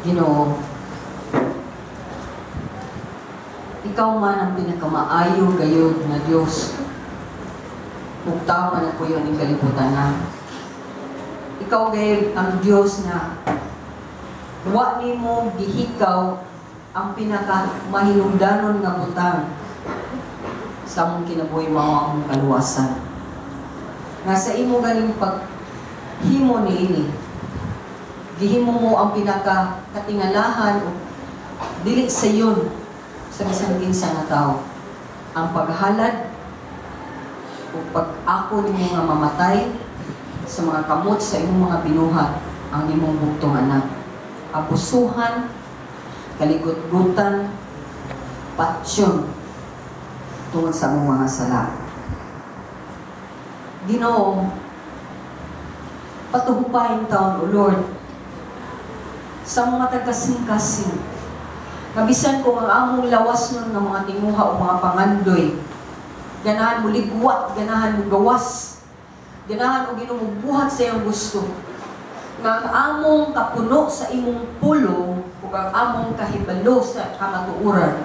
Ginoo, ikaw man ang pinakamaayo gayod nga Dios ug tao man ang puyo ning kalibutan na. Ikaw gayud ang Dios nga wa nimo gihikaw ang pinaka mahinungdanon nga butang sa among kinabuhi, mao ang among kaluwasan. Nga sa imo ganing paghimo niini, gihimo mo ang pinaka katingalahan o dili sayon sa bisan kinsa nga tao. Ang paghalad o pag-ako nimo nga mamatay sa mga kamot sa imong mga binuhat ang imong bugtong anak. Abusuhan, kaligot-gutan, patsyon tungod sa among mga sala. Ginoo, patuhupahin taon, O Lord, sa mga tagkasing-kasing. Nga bisan kung ang among lawas nun nga mga tinguha o mga pangandoy, ganahan mo ligwat, ganahan mo gawas, ganahan o Ginoo mo buhat sa iyong gusto. Nga ang among kapuno sa imong pulong ug ang among kahibalo sa kamatuoran,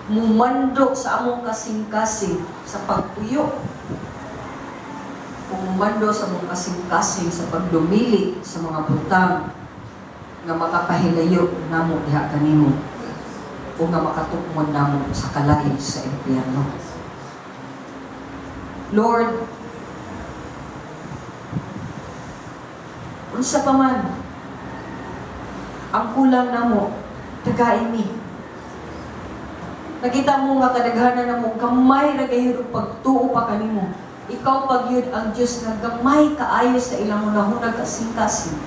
mumando sa among kasing-kasing sa pagpuyo, ug mumando sa among kasing-kasing sa pagdumili sa mga butang nga makapahilayo namo diha kanimo o nga makatukmon namo sa kalayo sa impyerno. Lord, unsa pa man ang kulang namo, tagain mi. Nakita mo nga kadaghanan namo gamay ra gayud og pagtuo pa kanimo. Ikaw pa gyud ang Dios nga gamay kaayo sa ilang hunahuna kasing-kasing.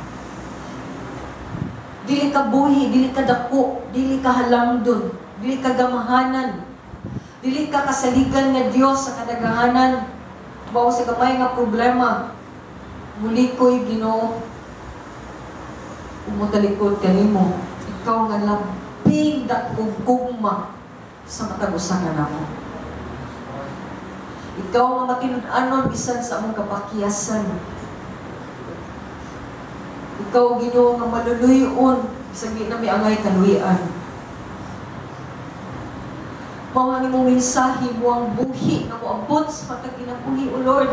Dili ka buhi, dili ka dako, dili ka halamdon, dili ka gamahanan, dili ka kasaligan nga Dios sa kadaghanan. Bawo sa gamay nga problema, mulikoy Ginoo, umutalikod kanimo. Ikaw nga labing dakong gugma sa matag usa nga namo. Ikaw nga matinud-anon bisan sa among kapakyasan. Ikaw, Ginoo, nga maluluyon bisan di na miangay kaluyan. Mao ang imong mensahe mo ang buhi nga moabot sa matag kinabuhi, O Lord.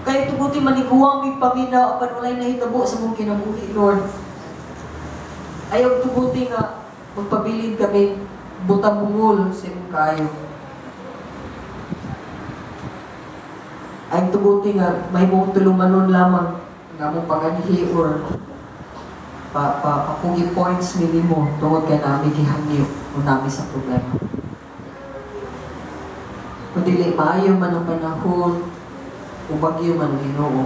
Kay tuguti maniguang mi paminaw apan walay nahitabo sa among kinabuhi, Lord. Ayaw tuguti nga magpabilin kami butang bungol sa imong kaayo. Ay tuguti nga mahimong tulumanon lamang nga among paganhi or papugi points minimo tungod kay nami gihangyo o nami sa problema. Kung dili maayo man ang panahon o bagyo man ang Ginoo,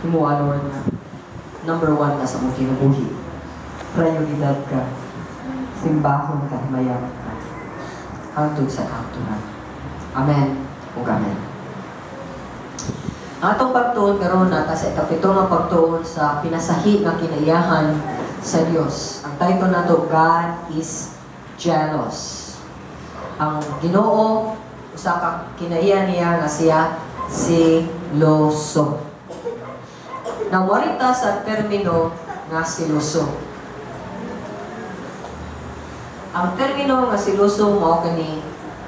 himuha, Lord, na number one na sa mong kinabuhi. Prioridad ka, simbahon ka, himayaman ka, hangtod sa kahangturan. Amen ug amen. Ang atong pagtuon karon na sa ikapito nga pagtuon sa pinasahi nga kinaiyahan sa Dios. Ang title nato, God is Jealous. Ang Ginoo usa ka kinaiya niya nga siya siloso. Nawarita sa termino nga siloso. Ang termino nga siloso mao kani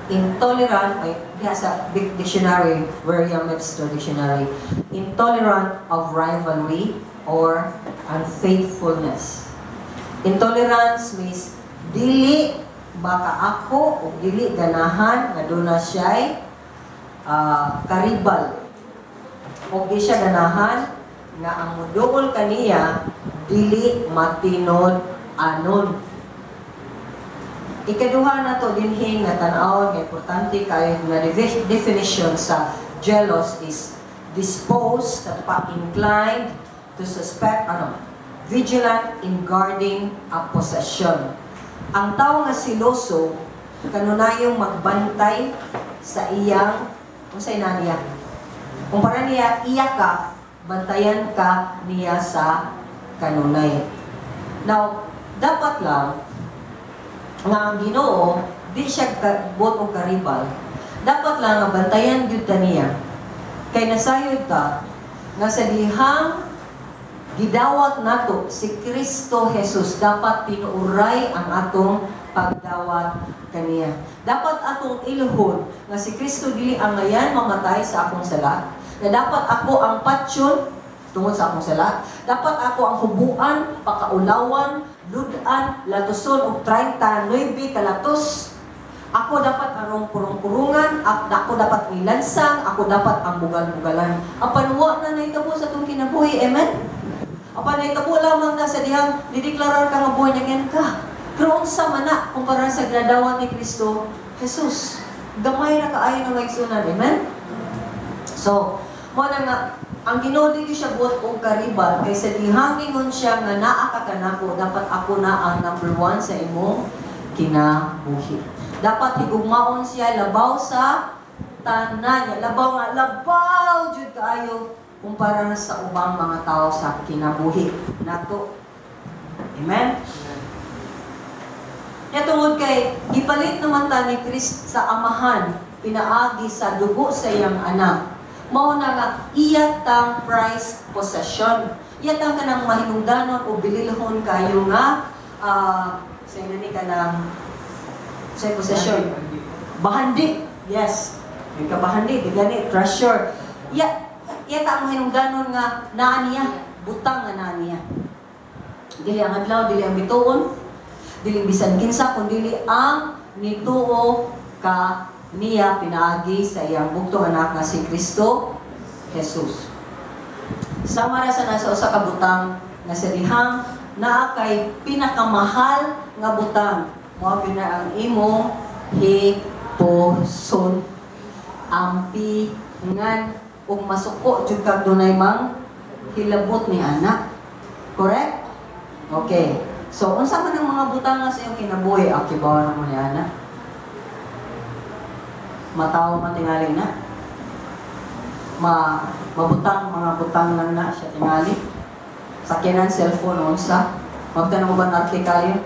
intolerant, ay diha sa big dictionary, Merriam-Webster dictionary, intolerant of rivalry or unfaithfulness. Intolerance means dili makaako o dili ganahan nga doon na siya'y karibal. O di siya ganahan nga ang muduol kaniya dili matinod anon. Ikaduha na to dinhi nga tan-awon nga importante kayo nga definition sa jealous is disposed, pa inclined to suspect, vigilant in guarding a possession. Ang tao nga siloso kanunayong magbantay sa iyang unsay na niya. Kung para niya iya ka, bantayan ka niya sa kanunay. Now, dapat lang nga ang Ginoo di siya buot og karibal. Dapat lang nga bantayan gyud ta niya. Kay nasayod ta nga sa dihang gidawat nato si Kristo Jesus, dapat tinuuray ang atong pagdawat kaniya. Dapat atong ilhon nga si Kristo dili angayan mamatay sa akong sala, na dapat ako ang patyon tungod sa akong sala, dapat ako ang hubuan, pakaulawan, ludan, latuson og 39 kalatos. Ako dapat arong purong-purungan, ako dapat nilansang, ako dapat ang bugal-bugalan. Apan wa na nahitabo sa atong kinabuhi, amen? Apan nahitabo lamang na sa dihang dideklarar ka nga born again ka. Pero unsa man na kumpara sa ginadawat ni Kristo Jesus? Gamay ra kaayo nga, igsunan, amen? So, mo na nga ang Ginoo di siya buot og karibal kay sa dihang ningon siya nga naa ka kanako, dapat ako na ang number one sa imong kinabuhi. Dapat higugmaon siya labaw sa tanan niya. Labaw nga, labaw jud kaayo kumpara sa ubang mga tao sa kinabuhi nato. Amen? Ya, tungod kay gipalit naman ta ni Kristo sa Amahan pinaagi sa dugo sa iyang anak. Mao na nga iya tang prized possession. Iya tang kanang mahinungdanon o bililhon kayo nga sa ni kanang sa possession. Bahandi. Yes. May kabahandi, di gani treasure. Iya iya ta ang mahinungdanon nga naa niya, butang nga naa niya. Dili ang adlaw, dili ang bituon, dili bisan kinsa kun dili ang nituo ka niya pinaagi sa iyang bugtong anak nga si Kristo Jesus. Sama ra sa nasa usa ka butang nga sa dihang naa kay pinakamahal nga butang, mao gyud na ang imong hipuson, ampingan, ug masuko jud kag dunay mang hilabot ni anak. Correct? Okay. So, unsa man ang mga butang sa iyong kinabuhi? Ah, kibaw na mo ni ana. Matawo man tingali na. Mabutang, mga butang lang na siya tingali. Sakyanan, cellphone, unsa. Magtanong mo ba narte kayo?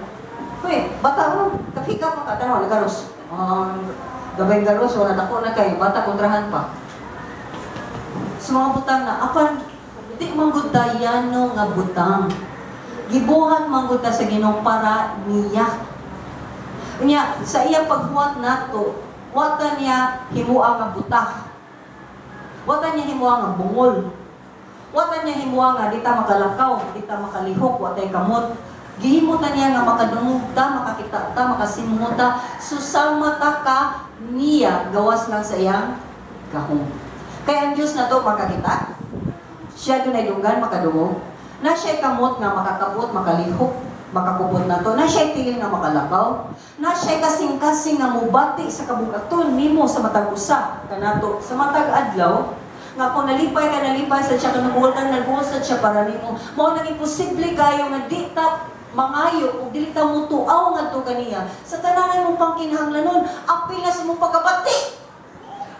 Uy, bata mo, kapika pa ka, tanaw, nagaros. Gabay garos, wala dako na kayo, bata kontrahan pa. Sa mga butang na, apan, di man gud dayano nga butang. Gibuhat man gud ta sa Ginoo para niya. Unya, sa iya pagbuhat nato, wata niya himua nga buta. Wata niya himua nga bungol. Wata niya himua nga di ta makalakaw, di ta makalihok, watay kamot. Gihimo ta niya nga makadungog ta, makakita ta, makasimho ta, susama ta ka niya gawas lang sa iyang gahom. Kaya ang Diyos na to makakita, siya dunay dunggan makadungog, na siya kamot nga makakabot, makalihok, makakupot na to, na siya tingil nga makalakaw, na siya kasing-kasing nga mubati sa kabugaton nimo sa matag usa kanato, sa matag adlaw, nga kung nalipay ka, nalipay sa siya, kung nabuhol ka, nabuhol sa siya para nimo. Mao nang imposible kayo nga di ta mangayo ug dili ta mutuaw ngadto kaniya sa tanan mong pangkinahanglanon, apil na sa mong pagkabati.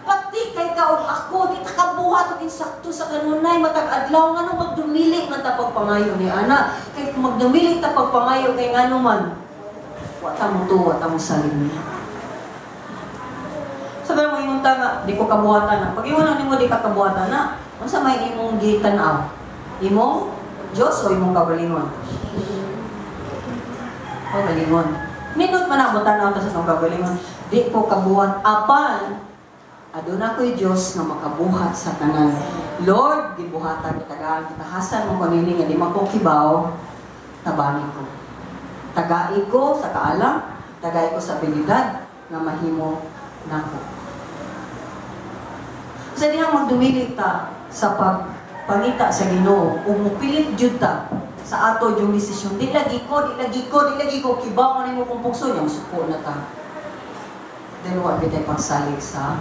Pati kay ka og ako, di ta kabuhat og insakto sa kanunay matag adlaw, ngano magdumili man ta pagpangayo ni ana? Kay kung magdumili ta pagpangayo, kay ngano man wa ta mo tuwa ta mo salig niya. Sabi mo ingon ta nga di ko kabuhatan na. Pag ingon nimo di ka kabuhatan na, unsa may imong gitan-aw? Imong Dios o imong kaugalingon? Kaugalingon. Nindot man ang tan-aw ta sa imong kaugalingon. Di ko kabuhat, apan aduna ko'y Diyos nga makabuhat sa tanan. Lord, gibuhatan kita, tagaan kita, hasan mo kanini nga di man ko kibaw, tabangi ko. Tagai ko sa kaalam, tagai ko sa abilidad nga mahimo nako. Sa dihang magdumili ta sa pagpangita sa Ginoo ug mopilit jud ta sa ato yung desisyon, di lagi ko, di lagi ko, di lagi ko, kibaw man nimo kung pugso niya, musuko na ta. Then wa bitay pagsalig sa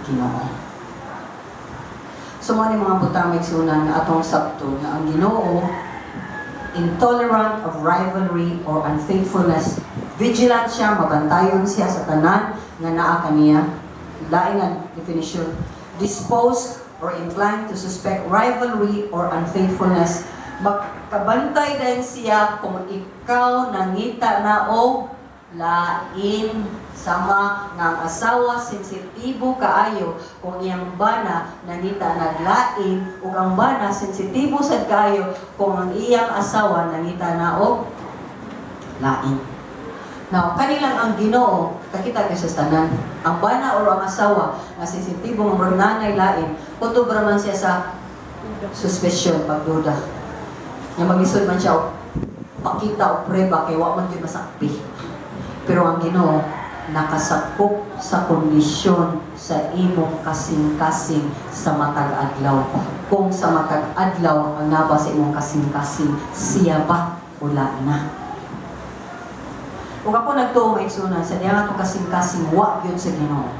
Ginoo. So mo ni mga butang, igsunan, nga atong sabto nga ang Ginoo intolerant of rivalry or unfaithfulness. Vigilant siya, mabantayon siya sa tanan nga naa kaniya. Lain nga definition, disposed or inclined to suspect rivalry or unfaithfulness. Makabantay din siya kung ikaw nangita na og Lain. Sama nga ang asawa sensitibo kaayo kung iyang bana nangita naglain, ug ang bana sensitibo sad kaayo kung ang iyang asawa nangita na og lain. Now, kanilang ang Ginoo kakita kay sa tanan. Ang bana or ang asawa nga sensitibo nga murag nanay lain, kutob ra man siya sa suspicion, pagduda. Nga maglisod man siya og pakita og prueba kay wa man gyud masakpi. Pero ang Ginoo nakasakop sa kondisyon sa imong kasing-kasing sa matag adlaw. Kung sa matag adlaw ang naba sa imong kasing-kasing, siya ba o lain na? Ug ako nagtuo, mga igsuonan, sa diha atong kasing-kasing wa gyud sa Ginoo.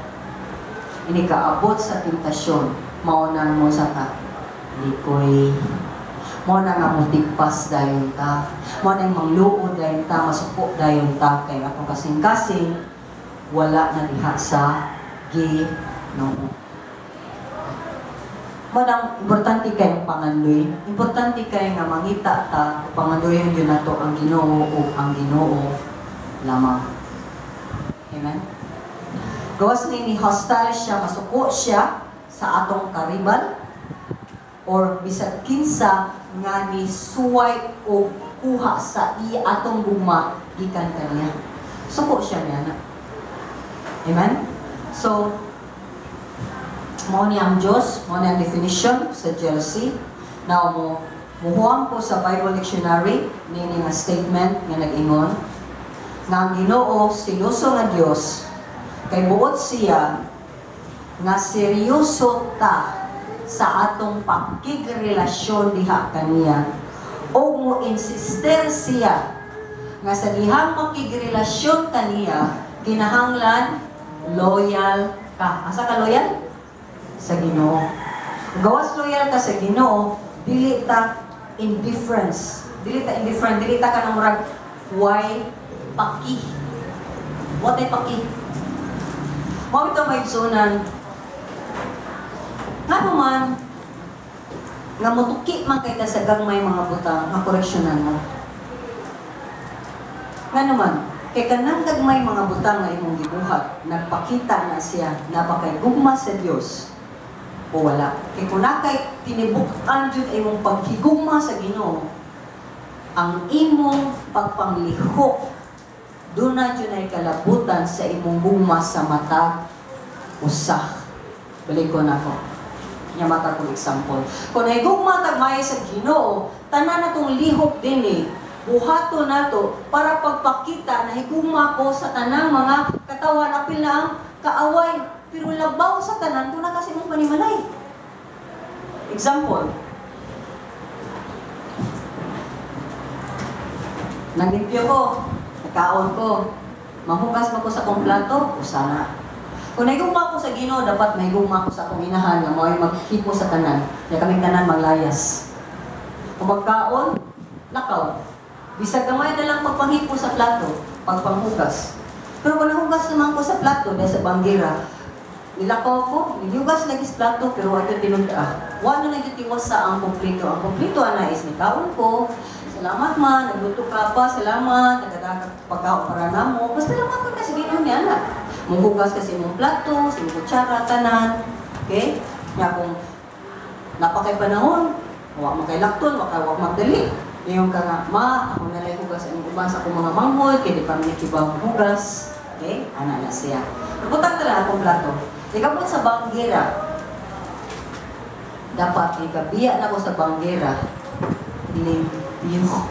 Ini kaabot sa tentasyon, mao nang mo sa ta likoy. Mao na nga motigpas dayon ta. Mao nang mangluod dayon ta, masuko dayon ta kay atong kasing-kasing wala na diha sa Ginoo. Mao nang importante kay ang pangandoy. Importante kay nga mangita ta, pangandoyon gyud nato ang Ginoo ug ang Ginoo lamang. Amen. Gawas ni hostile siya, masuko siya sa atong karibal or bisag kinsa nga ni suway o kuha sa iya atong gugma gikan kaniya. Suko siya niya na. Amen? So, mao ni ang Diyos, mao ni ang definition sa jealousy. Now, mo muhuam ko sa Bible Dictionary nini nga statement nga nag-ingon nga ang Ginoo seloso nga Dios kay buot siya nga seryoso ta sa atong pakigrelasyon diha kaniya o mo insister siya nga sa dihang makigrelasyon kaniya, kinahanglan loyal ka. Asa ka loyal? Sa Ginoo. Gawas loyal ka sa Ginoo, dili ta indifference. Dili ta indifferent, dili ta ka murag why paki. What ay paki? Mao ito, mga igsuonan. Ngano man nga mutuki man kay ka sa gagmay mga butang nga koreksyonan mo? Ngano man kay kanang gagmay mga butang nga imong gibuhat, nagpakita na siya na ba kay gugma sa Dios o wala. Kay kung na kay tinibuk-an jud imong paghigugma sa Ginoo, ang imong pagpanglihok doon na jud ay kalabutan sa imong gugma sa matag usa. Balik ko na ako. Nya mata kong example. Kung nahigugma tag maayo sa Ginoo, tanan natong lihok dinhi, buhato nato para pagpakita na higugma ko sa tanang mga katawan, apil na ang kaaway. Pero labaw sa tanan, kung na kasi mong panimalay. Example, naglimpyo ko, nakaon ko, mahugas ba ko sa akong plato? Usa na. Kung nahigugma ko sa Ginoo, dapat mahigugma ko sa akong inahan nga mao'y maghipo sa tanan. Nya kaming tanan maglayas. Kung magkaon, lakaw. Bisag gamay na lang pagpanghipo sa plato, pagpanghugas. Pero kung nahugas naman ko sa plato, dahil sa banggira, nilakaw ko, nilihugas lagi sa plato, pero wa gyud tinud-a. Wa na gyud tiwasa ang kompleto. Ang kompleto ana is nikaon ko, salamat ma, nagluto ka pa, salamat, nagdala ka pagkaon para namo. Basta lang ako kasi Ginoo ni ana. Munghugas kasi imong plato, sa imong kutsara, tanan. Okay? Nga kung napakay panahon, wa man kay lakton, wa kay wa magdali. Ingon ka nga, ma, ako na lang hugas ang uban sa akong mga manghod, kay di pa mi kibaw hugas. Okay? Ana na siya. Butang na lang akong plato. Ikabot sa banggera. Dapat ikabiya na ko sa banggera. Limpyo.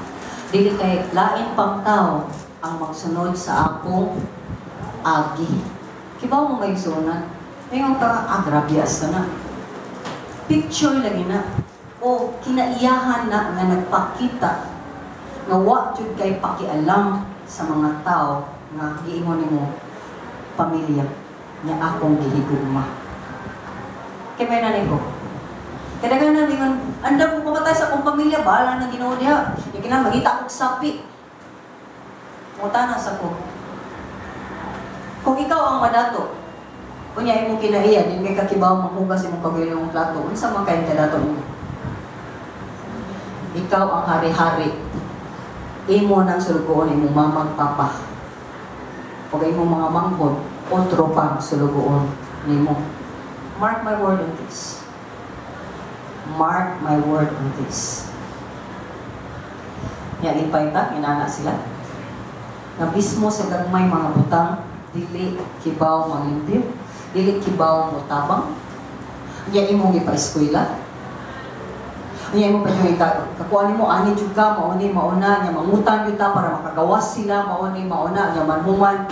Dili kay lain pang tao ang magsunod sa akong agi. Kibaw mo may sunan. Ngayon ka, grabe asa na. Picture lagi na. O kinaiyahan na nga nagpakita nga wa jud kay pakialam sa mga tao nga giingon nimo pamilya nga akong gihigugma. Kay may nanay ko. Kadaghan na ningon, andam ko pamatay sa akong pamilya, bahala na Ginoo diha. Di kinahanglan mangita kog sapi. Mutana sa ko. Kung ikaw ang madato, unya imong kinaiya, di kay kakibaw manghugas imong kagilong plato, unsa man kay kadato mo? Ikaw ang hari-hari. Imo nang sulgoon imong mamang papa. o imong mga manghod, otro pang sulugoon nimo. Mark my word on this. Mark my word on this. Nya lipay ta, inana sila. Nga bismo sa gagmay mga butang, dili kibaw manglimpyo, dili kibaw motabang. Nya imong gipa-eskwela. Nya imo pa yung kakuha nimo ani jud ka, mao ni mauna, nya mangutang jud ta para makagawas sila, mao ni mauna, nya manhuman.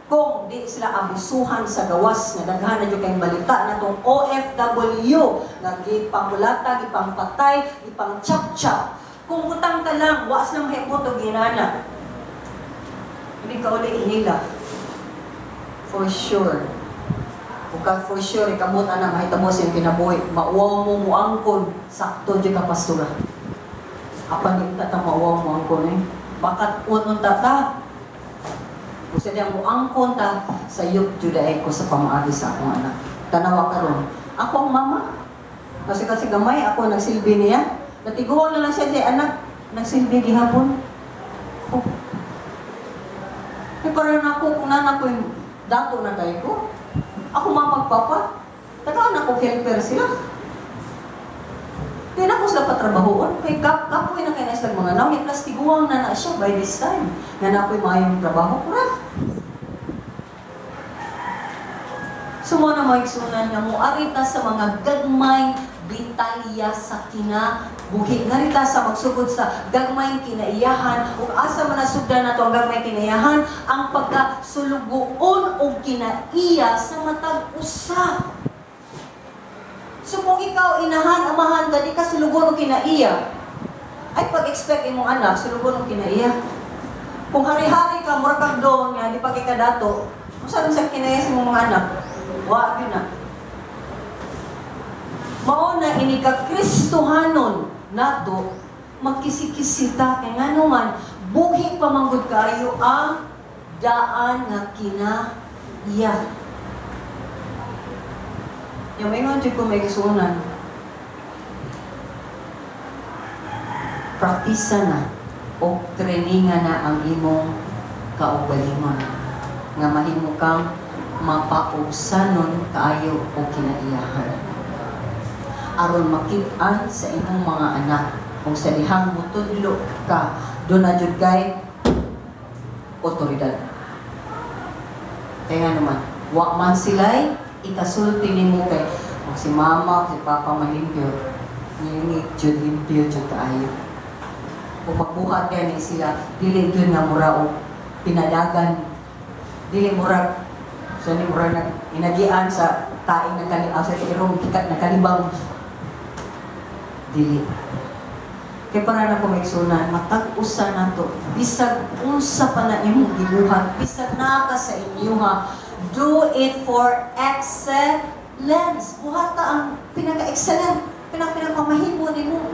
Kung di sila abusuhan sa gawas nga daghan na jud kay balita na tong OFW nga gipangulata, gipangpatay, gipang-chop-chop. Kung utang ka lang, wa sila mahibot og ginana. Hindi ka uli nila. For sure. Ug ka for sure, ikamot ana mahitabo sa iyong kinabuhi. Mauwaw mo muangkon, sakto jud ka, pastora. Apan di ta mauwaw muangkon eh. Bakat unta ta. Kung sa diyang muangkon ta, sayop jud ko sa pamaagi sa akong anak. Tanawa karon. Ako ang mama. Kasi kasi gamay, ako nagsilbi niya. Natiguan na lang siya siya, anak, nagsilbi gihapon. Oh. Eh, para na ako, kung nana ko yung dato na kayo ko, ako mamagpapa, tagaan ako helper sila. Di na ko sila patrabahoon. Kay kapoy na kay na sila mga naw. Plus, tiguang na na siya by this time. Nga na ako'y maayong trabaho. Kura. So mo na maigsunan nga mo arita sa mga gagmay detalya sa kinabuhi. Ngarita sa magsugod sa gagmay kinaiyahan ug asa man nasugdan nato ang gagmay kinaiyahan, ang pagkasulugoon og kinaiya sa matag usa. So kung ikaw inahan, amahan ka, di ka sulugoon og kinaiya, ay pag-expect imong anak sulugoon og kinaiya. Kung hari-hari ka, mura kag doon nga di pa kay kadato, unsa man sa kinaiya sa imong mga anak? Wa gyud na. Mao na ini ka Kristohanon nato magkisi-kisita kay ngano man buhi pa manggod kaayo ang daan nga kinaiya. Yung maingon jud ko may gisunan. Praktisa na o trainingan na ang imong kaugalingon nga mahimo kang mapaugsanon kaayo o kinaiyahan. Aron makit-an sa imong mga anak kung sa dihang mutudlo ka, doon na jud kay otoridad. Kaya nga naman, wa man sila'y ikasulti nimo kay kung si mama o si papa malimpyo, ngingit jud limpyo jud kaayo. Kung magbuhat gani sila, dili jud nga mura og pinadagan, dili mura sa ni mura nag inagian sa taing nagkalibaw sa irong nakalibang, dili. Kay para na ko maigsunan, matag usa nato, bisag unsa pa na imong gibuhat, bisag naa ka sa inyuha, do it for excellence. Buhata ang pinaka-excellent, pinaka-pinakamahimo nimo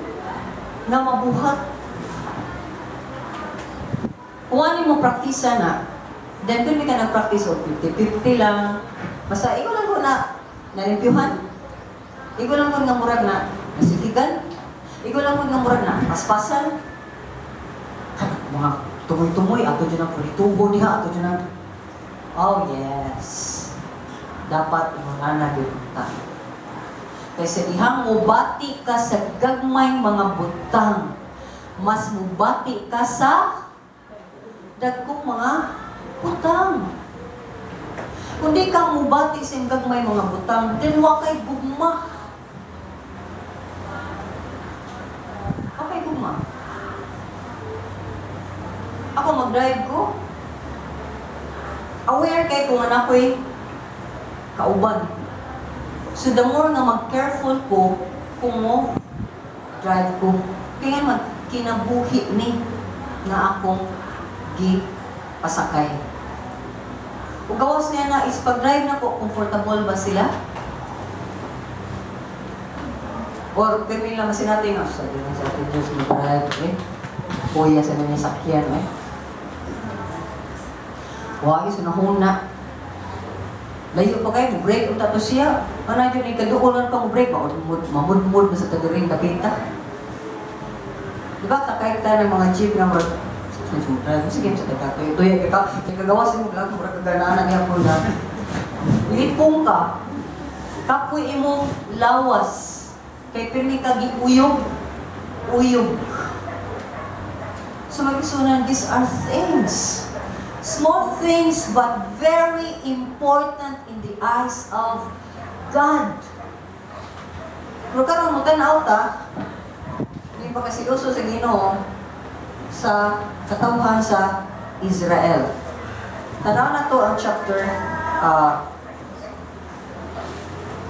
nga mabuhat. Kung ano mo praktisa na, then kung ka nag-practice o 50-50 lang, basta ikaw lang ko na nalimpyuhan, ikaw lang ko nga murag na nasiligan, ikaw lang ko nga murag na paspasan, mga tumoy-tumoy, ato dyan ang pulitubo diha, ato dyan ang, oh yes, dapat imong gyud ta. Kaysa dihang mubati ka sa gagmay mga butang, mas mubati ka sa dagkong mga butang. Kung di ka mubati sa gagmay mga butang, then wa kay gugma. Wa kay gugma. Ako mag-drive ko, aware kay kung anak ko'y kauban. So the more nga mag-careful ko, kung mo drive ko. Kaya man, kinabuhi ni nga akong gipasakay. Ug gawas niya na is pag-drive na ko, comfortable ba sila? Or pirmi lang kasi natin nga, sabi nga sa atin Diyos mag-drive, eh. Kuya sa nanya sakyan, eh. Wagi, sunahuna. Layo pa kayo, break unta to siya. Ano yun, ikaduulan pa mo break, mamudmud mo sa tagaring kapita. Diba, kakay tayo ng mga jeep na mag, Sige, sa teka, tuyo ka, kagawa sa imong vlog, mura kaganaan niya po na. Lipong ka, kapoy imong lawas, kay pirmi ka giuyog, uyog. So mga igsuonan, these are things. Small things but very important in the eyes of God. Pero karon mo tan-aw ta, di pa kasi uso sa Ginoo sa katawhan sa Israel. Tanaw na to ang chapter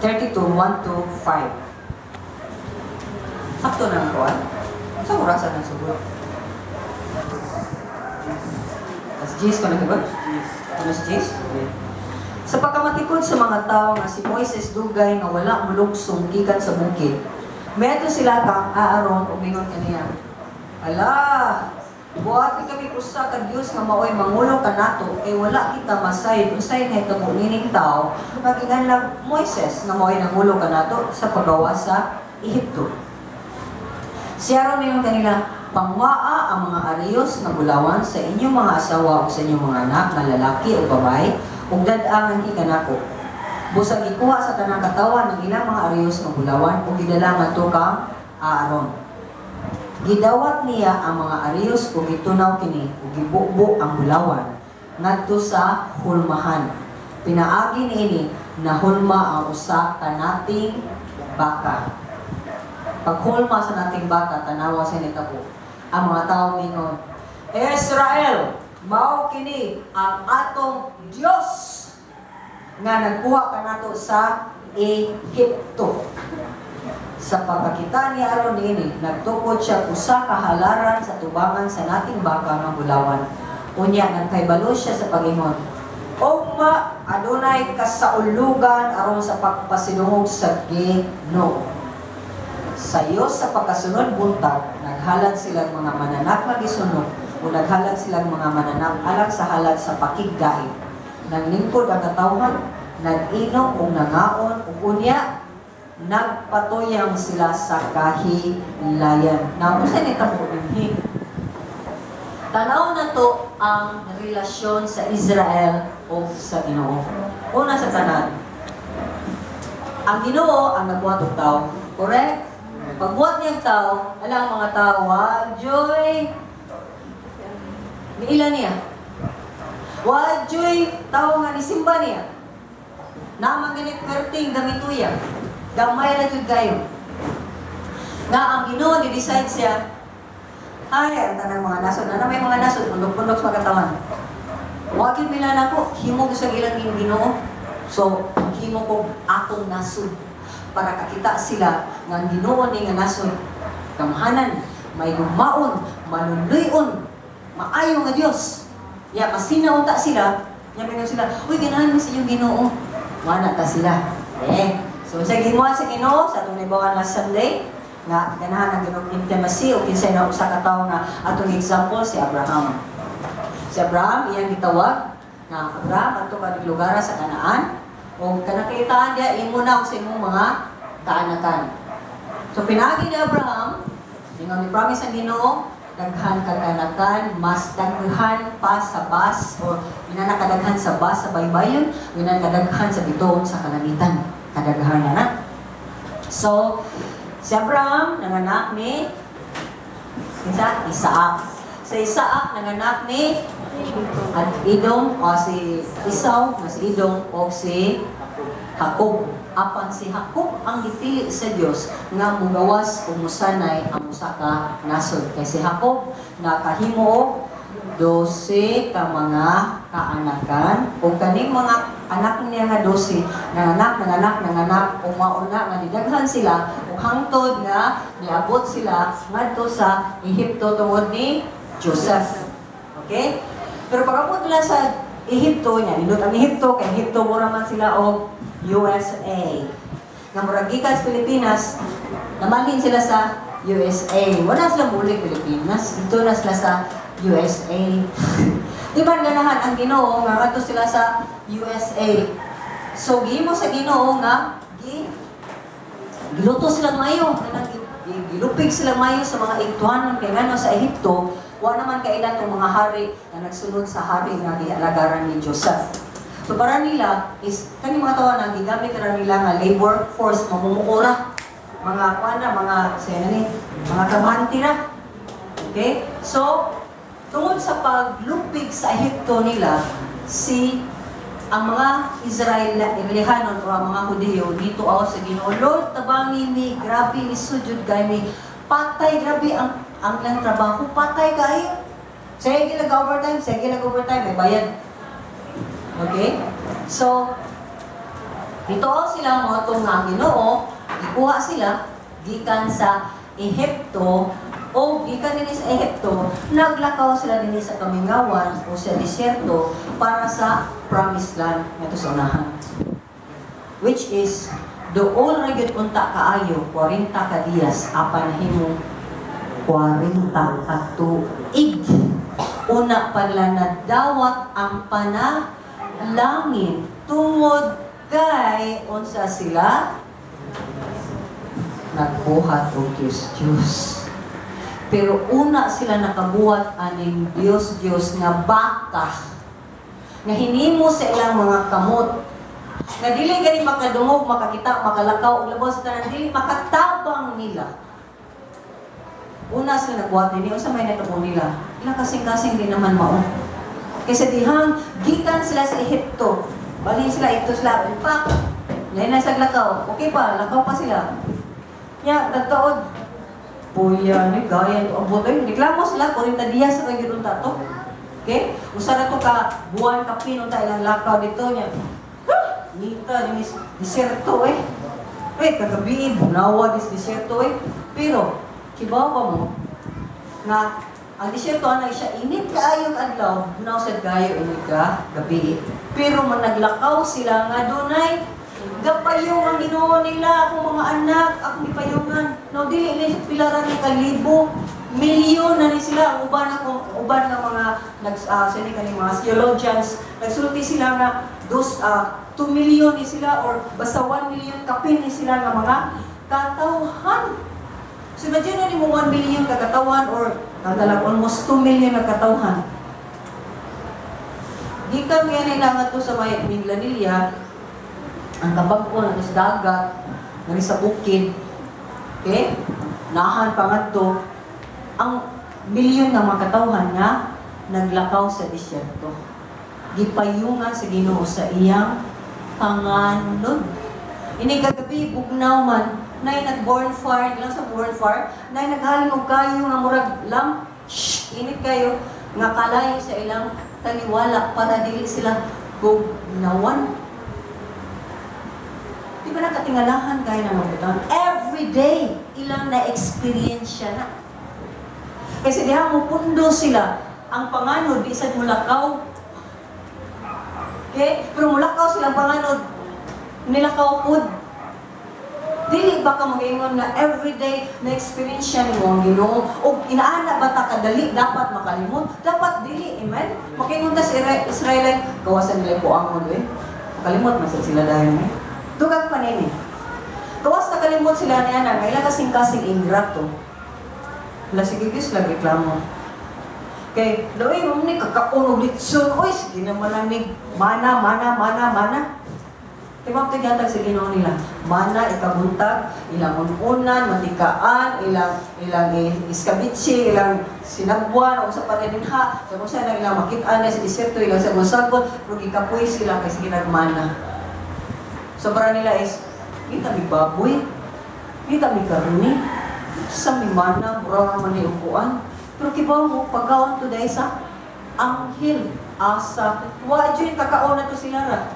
32, 1 to 5. Sakto na ang kuan? Sa orasan ng sugod? As G's ko na ba? Ano si G's? Sa pagkamatikod sa mga tao nga si Moises dugay nga wala mulugsong gikan sa bukid, meto sila kang Aaron ug mingon kaniya, "Ala, buhati kami usa ka Dios nga maoy mangulo kanato kay wala kita masayod unsay nahitabo nining tawo nga ginganlag Moises nga maoy nangulo kanato sa paggawa sa Ehipto." Si Aaron ningon kanila, "Panguhaa ang mga ariyos nga bulawan sa inyong mga asawa ug sa inyong mga anak nga lalaki o babae ug dad-a nganhi kanako." Busag gikuha sa tanang katawhan ang ilang mga ariyos nga bulawan ug gidala ngadto kang Aaron. Gidawat niya ang mga ariyos ug gitunaw kini ug gibubo ang bulawan ngadto sa hulmahan. Pinaagi niini nahulma ang usa ka nating baka. Paghulma sa nating baka, tanawa sa nitabo. Ang mga tao mingon, "Israel, mao kini ang atong Dios nga nagkuha kanato sa Ehipto." Sa pagkakita ni Aaron niini, nagtukod siya usa ka halaran sa tubangan sa nating baka nga bulawan. Unya nagkahibalo siya sa pag-ingon, "Ugma adunay kasaulugan aron sa pagpasidungog sa Ginoo." Sayo sa pagkasunod buntag, naghalad silang mga mananak nga gisunog o naghalad silang mga mananak alang sa halad sa pakigdait. Naglingkod ang katawhan, nag-inom ug nangaon ug unya nagpatuyang sila sa kahilayan. Now, unsa ni tabo dinhi? Tanaw na to ang relasyon sa Israel o sa Ginoo. Una sa tanan, ang Ginoo ang nagbuhat og tao. Correct? Pagbuhat niya ang tao, alam ang mga tao, wa juy niila niya. Wa juy tao nga nisimba niya. Naman ganit perting gamituya. Gamay ra jud kayo. Nga ang Ginoo ni-decide siya, ay, ang tanang mga nasod, na may mga nasod, pundok-pundok sa katawan. Wa gyud mila nako, himo ko sa ilang Ginoo. So, himo ko akong nasod para kakita sila nga ang Ginoo ni nga nasod gamhanan, may gumaon, maluluyon, maayo nga Dios. Ya masinaw ta sila, nya mingon sila, "Uy, ganahan mo sa inyong Ginoo." Wala ta sila. Eh, so sa gimuha sa Ginoo sa atong naibawan last Sunday, nga ganahan ang Ginoo intimacy o kinsay na usa ka tawo nga atong example si Abraham. Si Abraham iyang gitawag nga, "Abraham, adto ka lugar sa Kanaan o kanang diya imo na sa imong mga kaanakan." So pinaagi ni Abraham, ingon ni promise ang Ginoo, daghan kag anakan, mas daghan pa sa bas or inana kadaghan sa bas sa baybayon, inana kadaghan sa bituon sa kalangitan. Kadaghan na na. So, si Abraham nanganak ni kinsa? Isaac. Sa Isaac nanganak ni at Edom o si Esau nga si Edom o si Jacob. Apan si Jacob ang gipili sa Dios nga mugawas o musanay ang usa ka nasod. Kay si Jacob nakahimo og 12 ka mga kaanakan o kaning mga anak niya nga 12 nanganak, nanganak, nanganak ug mauna nga nidaghan sila ug hangtod nga niabot sila ngadto sa Ehipto tungod ni Joseph. Okay? Pero pag-abot nila sa Ehipto, niya, nindot ang Ehipto, kay Ehipto mura man sila og USA. Nga murag gikan sa Pilipinas, namalhin sila sa USA. Wala sila muli Pilipinas, dito na sila sa USA. Di ba ganahan ang Ginoo nga ngadto sila sa USA? So gihimo sa Ginoo nga giluto sila mayo, kanang gilupig sila mayo sa mga Egyptohanon kay ngano sa Ehipto Wa naman kaila tong mga hari na nagsunod sa hari nga gialagaran ni Joseph. So para nila is kani mga tawo na gigamit ra nila nga labor force, mamumukura. Mga kuan na, mga sa ni, mga trabahante ra. Okay? So tungod sa paglupig sa Ehipto nila, si ang mga Israelihanon o ang mga Hudiyo dito aw sa Ginoo, "Lord, tabangi mi, grabe lisod jud kay mi, patay, grabe ang ilang trabaho, patay kayo. Sige lang overtime, sige lang overtime, may bayad." Okay? So, dito sila mo itong nga Ginoo, gikuha sila gikan sa Ehipto o gikan dinhi sa Ehipto, naglakaw sila dinhi sa kamingawan o sa disyerto para sa promised land ngadto sa unahan. Which is dool ra gyud unta kaayo 40 ka diyas apan nahimong 40 ka tuig. Una pala nadawat ang panalangin tungod kay unsa sila nagbuhat og Diyos Diyos. Pero una sila nakabuhat aning Diyos Diyos nga baka nga hinimo sa ilang mga kamot nga dili gani makadungog, makakita, makalakaw og labaw sa tanan dili makatabang nila. Una sila nagbuhat nini, unsa may natabo nila? Ilang kasing-kasing di naman mao. Kaysa dihang gikan sila sa Ehipto, bali sila ito sila, pak, lain na sa lakaw. Okay pa, lakaw pa sila. Nya, nagtaod, puya ni gaya to abot ay reklamo sila 40 dias sa kay unta to. Okay? Usa na to ka buwan kapin unta ilang lakaw dito nya. Huh! Nita ni disyerto eh. Eh kagabi bunawa dis disyerto eh. Pero kibaw pa mo nga ang disyerto ana siya init kaayo adlaw, bunaw sad kayo init ka gabi. Pero man naglakaw sila nga dunay gapayong ang Ginoo nila, akong mga anak, akong gipayungan. No, dili ni pila ra ni kalibo, milyon na ni sila. Ang uban akong uban nga mga nag sini kani mga theologians, nagsulti sila nga dos 2 million ni sila or basta 1 million kapin ni sila nga mga katawhan. So imagine na nimo 1 million ka katawhan or tatalag almost 2 million na katawhan. Gikan nga nila ngadto sa may Minglanilla, ang kabag-o na sa dagat, nga sa bukid, okay? Nahan pa ngadto ang milyon nga mga katawhan nga naglakaw sa disyerto. Gipayungan sa Ginoo sa iyang panganod. Ini kagabi bugnaw man, nay nag bonfire, lang sa bonfire, nay naghalin og kayo nga murag lamp, shh, init kayo nga kalayo sa ilang taliwala para dili sila bugnawan. Di ba nakatingalahan kayo ng mga? Every day, ilang na-experience siya na. Kasi diha mo pundo sila, ang panganod, di sad mulakaw. Okay? Pero mulakaw sila ang panganod, nilakaw pud. Dili ba ka mag-ingon na everyday na-experience siya nimo ang Ginoo? O inaana ba ta kadali dapat makalimot? Dapat dili, amen? Makingon ta sa Israelite, gawasan nila buangon eh. Makalimot man sad sila dayon eh. Dugag pa nini. Gawas na kalimot sila niya na, ilang kasing-kasing ingrato. Wala, sige Diyos lang reklamo. Kay, loy, mo ni kakaon og litson, oy, sige na malamig, mana, mana, mana, mana. Timang tigatag sa Ginoo nila. Mana, ikabuntag, ilang ununan, matikaan, ilang ilang iskabitsi, ilang sinagwan, o sa panininha, sa kung saan ilang makitaan na sa disyerto, ilang sa sagot, pero gikapoy sila kay sige nagmana. So para nila is, kita mi baboy, kita mi karni, sa mi mana, mura man ni upuan. Pero kibaw mo, pagkaon to dahil sa anghel, asa, wa dyan kakaon na to sila ra.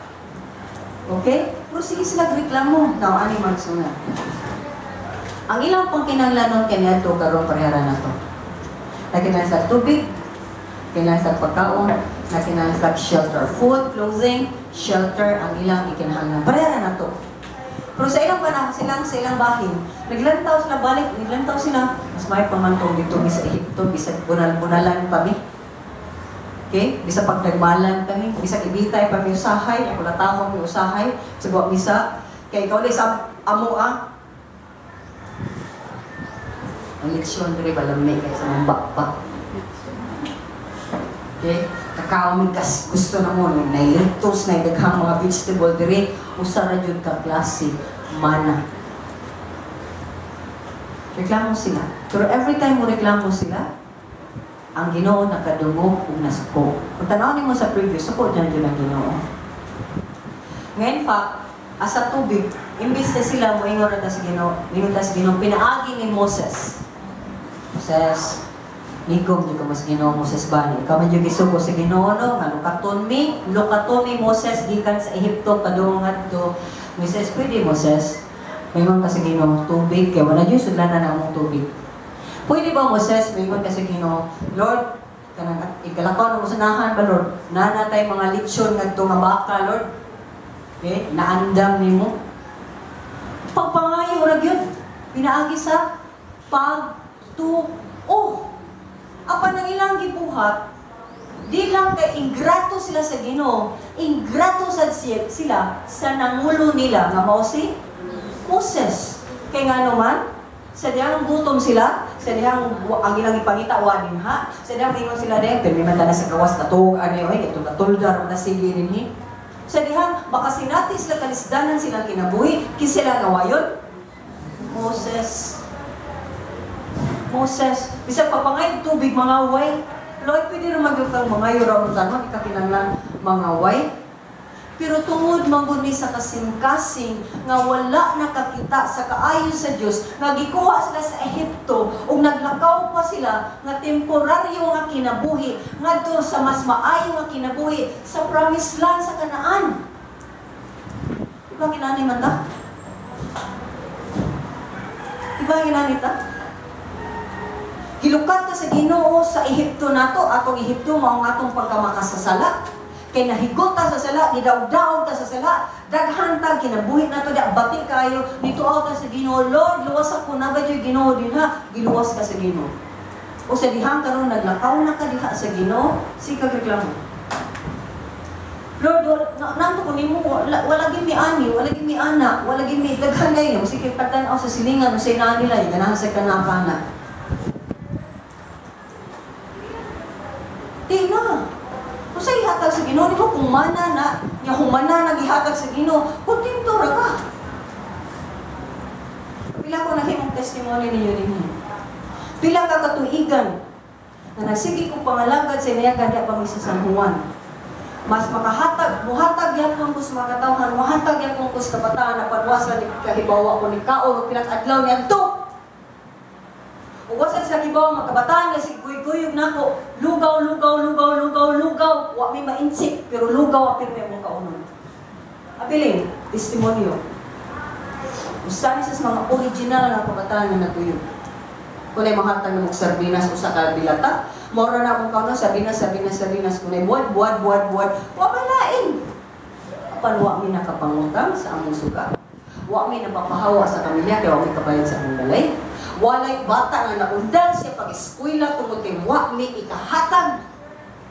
Okay? Pero sige sila reklamo. Now, ani magsuna. Ang ilang pang kinahanglanon kaniadto karon parehara na to. Nakinahanglan sa tubig, kinahanglan sa pagkaon, nakinahanglan sa shelter, food, clothing, shelter ang ilang ikinahanglan. Parehara na to. Pero sa ilang panahon silang sa ilang bahin, naglantaw sila balik, naglantaw sila. Mas may pamantong dito sa Ehipto, bisag bunal-bunalan pa mi. Okay? Bisag pagdagmalan kami, bisag ibitay pa mi usahay, ako mi usahay, sa buwa misa. Kay ikaw sa amo ah. Ang leksyon diri balami kay sa mga bakpak. Okay? Kakao mi kas gusto na mo, nay lettuce, nay daghang mga vegetable diri, usa ra jud ka klase, mana. Reklamo sila. Pero every time mo reklamo sila, ang Ginoo nakadungog ug nasuko. Kung tan-awon nimo sa previous, suko dyan jud ang Ginoo. Ngayon fact, asa tubig, imbis na sila moingon na ta sa Ginoo, moingon ta sa Ginoo, pinaagi ni Moses. Moses, nikom jud ka mo sa Ginoo, Moses ba? Ikaw man jud gisugo sa Ginoo, no? Nga lukaton mi Moses gikan sa Ehipto padung ngadto. Moses, pwede Moses. Moingon ka sa Ginoo, tubig kay wala jud sudlanan na among tubig. Pwede ba Moses, moingon ka sa Ginoo, Lord, kanang ikalakaw na mo sa nahan ba Lord? Nana tay mga lechon ngadto nga baka, Lord. Okay, naandam nimo. Pagpangayo ra gyud. Pinaagi sa pagtuo. Apan ang ilang gibuhat, di lang kay ingrato sila sa Ginoo, ingrato sad sila sa nangulo nila nga mao si Moses. Kay ngano man, sa dihang gutom sila, sa dihang ang ilang ipangita wa dinha, sa dihang ingon sila din, pero man na sa gawas natug ani oy kay natulda na sige dinhi. Sa dihang baka sinati sila kalisdanan silang kinabuhi, kinsa sila gawayon? Moses. Moses, bisan pagpangay tubig mga way. Lord, pwede ra magyud kang mangayo ra mo tanon ikakinahanglan mga way. Pero tungod man ni sa kasing-kasing nga wala nakakita sa kaayo sa Dios, nga gikuha sila sa Ehipto ug naglakaw pa sila nga temporaryo nga kinabuhi ngadto sa mas maayo nga kinabuhi sa promised land sa Kanaan. Di ba kinani man ta? Di ba kinani ta? Gilukat ta sa Ginoo sa Ehipto nato, atong Ehipto mao ang atong pagkamakasasala. Kay nahigot ta sa sala, gidawdaog ta sa sala, daghan ta kinabuhi nato di bati kayo, nituaw ta sa Ginoo, Lord, luwas ako na ba jud Ginoo dinha, giluwas ka sa Ginoo. O sa dihang karon naglakaw na ka diha sa Ginoo, sige kag reklamo. Lord, wala, nanto ko nimo, wala, wala gyud mi ani, wala gyud mi ana, wala gyud mi daghan kayo, sige pagtan-aw sa silingan o sa inaan nila, ganahan sa kanakana. Di na. Kung sa ihatag sa Ginoo, di ba kung mana na, nya humana na gihatag sa Ginoo, kontento ra ka. Pila ko nahimong testimony ninyo dinhi. Pila ka katuigan na nagsige ko pangalagad sa inayagan diha pa mi sa San Juan. Mas makahatag, muhatag yapon ko sa mga katawhan, muhatag yapon ko sa kabataan na panwasa ni kahibawa ko ni kaon o pilang adlaw niadto. Ug wasa sa kibaw mga kabataan nga sig guy-guyog nako, lugaw, lugaw, lugaw, lugaw, lugaw, wa mi mainsik pero lugaw apil may mong kaunon. Abiling testimonyo. Usa ni sa mga original nga kabataan nga naguyog. Kunay mahatag na mong sardinas usa ka dilata, mora na akong kaunon sardinas, sardinas, sardinas, kunay buwad, buwad, buwad, buwad, wa malain. Apan wa mi nakapangutang sa among suga. Wa mi napapahawa sa pamilya kay wa mi kabayad sa among balay. Walay bata nga naundang siya pag-eskwela tungod kay wa mi ikahatag.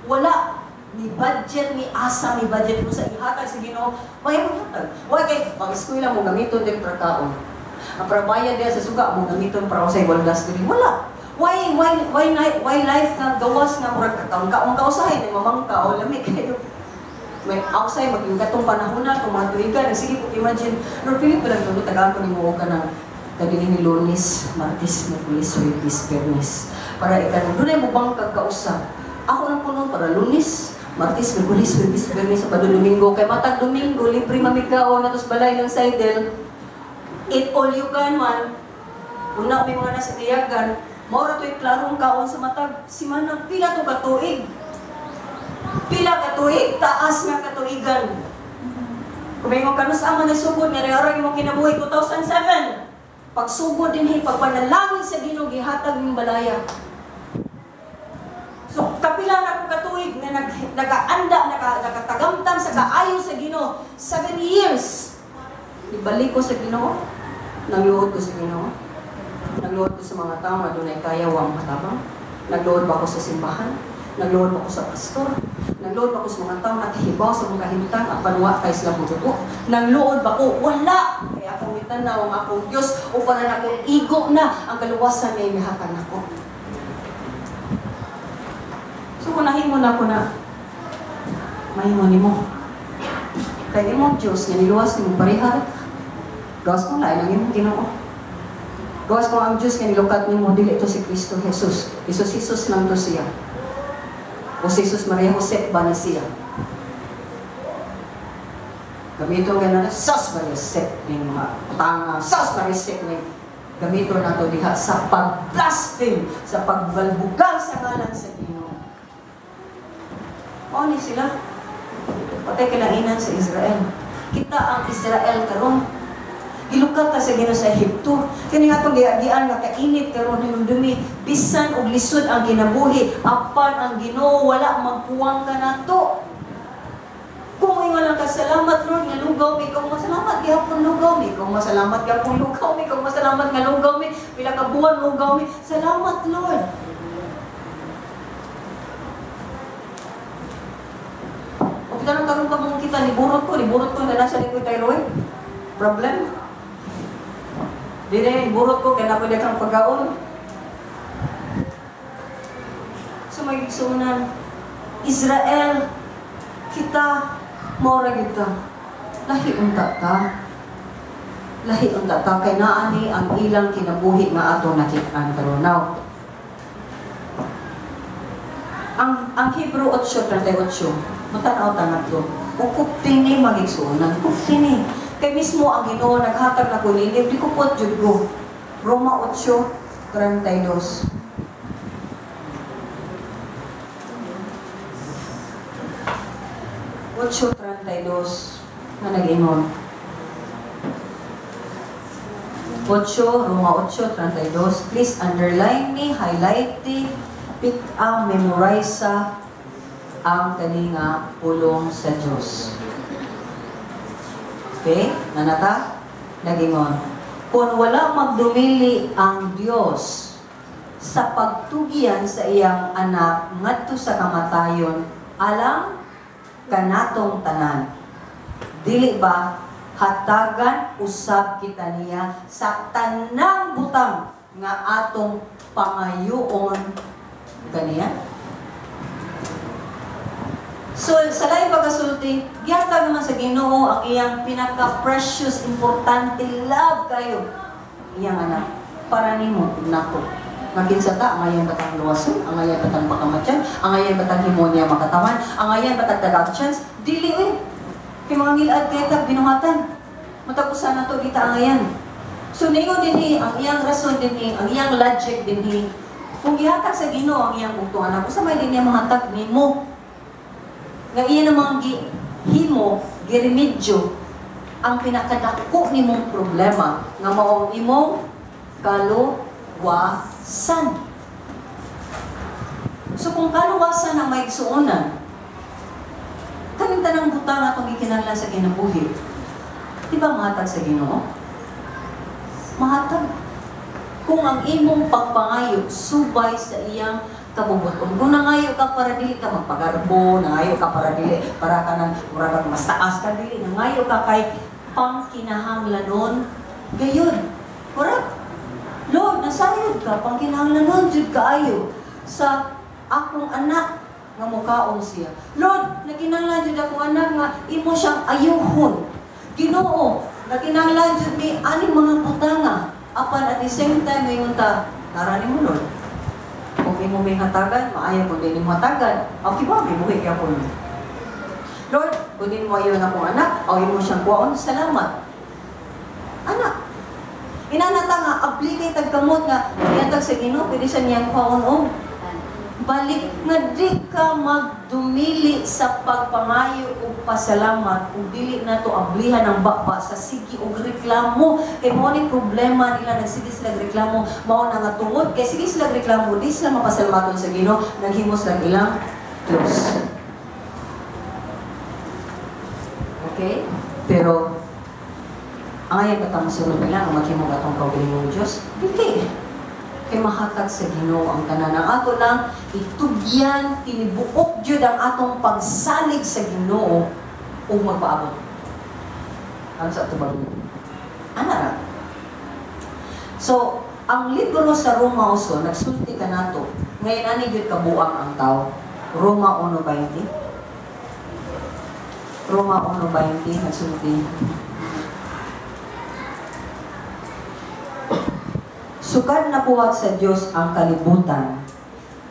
Wala ni budget ni asa ni budget mo sa ihatag sa Ginoo, may hatag. Wa kay pag-eskwela mo gamiton din para kaon. Ang prabayad diha sa suga mo gamiton para sa waldas diri. Wala. Why life nga gawas nga murag kakaon kaon ka usahay ni mamangka o lami kayo. May outside maging katong panahon na itong mga tuigan, sige po imagine, Lord, pili pa lang ito, tagaan ko ni mo ka ng kadili ni Lunes, Martes, Miyerkules, Huwebes, Biyernes. Para ikaw, doon ay mo bang kagkausap? Ako lang po noon para Lunes, Martes, Miyerkules, Huwebes, Biyernes, Sabado, Domingo. Kay matag Domingo, libre mamigao, natos balay ng sidel. Eat all you can man. Una, may mga nasa tiyagan. Maura to'y klarong kaon sa matag. Si Manang, pila to katuig. Pila katuig, taas nga katuigan. Kung may mga kanus ama na sugod, nga rin imong kinabuhi, 2007. Pagsugod din, hey, pagpanalangin sa Ginoo, gihatag ng balaya. So, kapila na akong katuig nga nagaanda, nakatagamtam sa kaayo sa Ginoo, 7 years. Ibalik ko sa Ginoo, nangluod ko sa Ginoo, nangluod ko sa mga tao nga dunay kaya wa makatabang, nagluod ba ko sa simbahan, nagluod ba ko sa pastor, nagluod ba ko sa mga tao nakahibaw sa mga kahimtang apan wa kay sila mudugo, nagluod ba ko? Wala! Kaya akong gitanaw ang akong Diyos o para nako igo na ang kaluwasan nga mihatag nako. So So kung nahimo na ko na, mahimo nimo. Kay imong Diyos nga niluwas nimo pareha. Gawas kung lain ang imong Ginoo. Gawas kung ang Diyos nga nilukat nimo dili ito si Kristo Jesus. Jesus Jesus lang to siya. O si Jesus Maria Jose ba na siya? Gamito nga na sas Maria Jose ning mga tanga, sas Maria Jose ning gamito nato diha sa pag-blaspheme, sa pagbalbugal sa ngalan sa Ginoo. Mao ni sila. Patay kinainan sa Israel. Kita ang Israel karon. Gilukat ta sa Ginoo sa Ehipto. Kini atong giagian nga kainit karon hinumdumi bisan og lisod ang kinabuhi, apan ang Ginoo wala magpuwang kanato. Kung ingon lang ka, salamat Lord nga lugaw mi, ikaw masalamat gihapon lugaw mi, ikaw masalamat gihapon lugaw mi, ikaw masalamat nga lugaw mi, pila ka buwan lugaw mi, salamat Lord. O kita nang karon pa mong kita niburot ko na nasa likod thyroid problem. Dire burot ko kay nako kang pagkaon. So may igsuonan, Israel kita mao ra gyud ta. Lahi unta ta. Lahi unta ta kay naa ni ang ilang kinabuhi nga ato nakit-an karon. Now, ang Hebrew 8:38, matan-aw ta ngadto. Ukop ni magigsuonan, ukop ni. Kay mismo ang Ginoo naghatag na ko nini, di ko pot jud ko. Roma 8:32. 8:32 na nag-ingon. 8, Roma 8:32. Please underline ni, highlight ni, pick up, memorize sa ang kani nga pulong sa Dios. Okay? Nanata? Nag-ingon. Kung wala magdumili ang Dios sa pagtugian sa iyang anak ngadto sa kamatayon, alang kanatong tanan. Dili ba hatagan usab kita niya sa tanang butang nga atong pangayoon kaniya? So, sa laing pagkasulti, gihatag naman sa Ginoo ang iyang pinaka-precious, importante love kayo, iyang anak, para nimo nako. Nga kinsa ta, ang ayan batang luwason, ang ayan batang pakamatyan, ang ayan batang himonya makatawan, ang ayan batang tagag chance, dili eh. Kay mga ngilad kay tag binuhatan. Matapusan na to, di ta ang ayan. So, ningon dinhi, ang iyang rason dinhi, ang iyang logic dinhi, kung gihatag sa Ginoo ang iyang bugtong anak, usa may din niya mahatag nimo. Nga iya namang gihimo, giremedyo, ang pinakadako nimong problema, nga mao ang imong kaluwasan. So kung kaluwasan ang may igsuonan, kaning tanang butang atong gikinahanglan sa kinabuhi, di ba mahatag sa Ginoo? Mahatag. Kung ang imong pagpangayo subay sa iyang kabubuton. Kung nangayo ka para dili ka magpagarbo, nangayo ka para dili para ka nang mura kang mas taas ka dili, nangayo ka kay pangkinahanglanon gayud. Correct? Lord, nasayod ka pangkinahanglanon jud kaayo sa akong anak nga mukaon siya. Lord, nakinahanglan jud akong anak nga imo siyang ayuhon. Ginoo, nakinahanglan jud mi aning mga butanga. Apan at the same time ngayon ta, tara nimo Lord. Kung imo may hatagan, maayo kung di nimo hatagan. Okay ba? May buhi kaya po. Lord, kung di mo ayaw na akong anak, o imo siyang kuwaon, salamat. Anak. Inanata nga, aplikay tagkamot nga, iatag sa Ginoo, pwede siya niyang kuwaon o. Balik nga di ka magdumili sa pagpangayo o pasalamat ug dili na to ablihan ang baba sa sige og reklamo. Kay mao ni problema nila, nagsige sila reklamo, mao na nga tungod kay sige sila reklamo, di sila mapasalamaton sa Ginoo, naghimo sila ilang Dios. Okay? Pero ang ayaw katang sunod nila ang maghimo atong kaugalingong Dios, dili. Kay mahatag sa Ginoo ang tanan. Ang ato lang itugyan, tinibuok jud ang atong pagsalig sa Ginoo ug magpaabot. Ano sa ato bago? Ana ra. So, ang libro sa Roma uso nagsulti kanato, ngayon ani gyud kabuang ang tao. Roma 1:20. Roma 1:20, nagsulti. Sukad na buhat sa Dios ang kalibutan,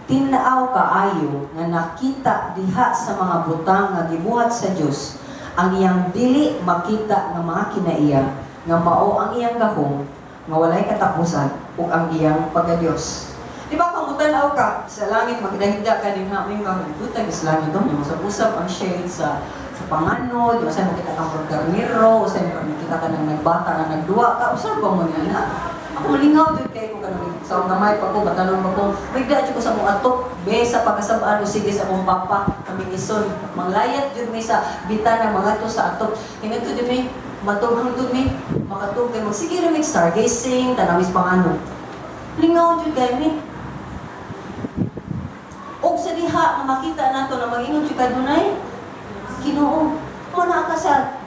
tin-aw kaayo nga nakita diha sa mga butang nga gibuhat sa Dios ang iyang dili makita nga mga kinaiya nga mao ang iyang gahom nga walay katapusan ug ang iyang pagka-Dios. Di ba kung tan-aw ka sa langit, magdahigda ka din ha, may mga sa langit do, usab-usab ang shade sa panganod, usay makita kang karniro, usay makita ka nang nagbata nga nagduwa ka, usab ba mo niya na? Ako malingaw jud kay ko kanang sa gamay pa ko, batanon pa ko, migda jud ko sa mong atok, be sa pagkasabaan o sige sa akong papa, kami ison, manglayat jud mi sa bitana mga to sa atok. Ingat jud mi, matughang jud mi, makatug kay magsige ra mig stargazing, tanawis panganod. Lingaw jud kay mi. Og sa diha nga makita nato na mag-ingon jud kadunay Ginoo. Mo na ka sa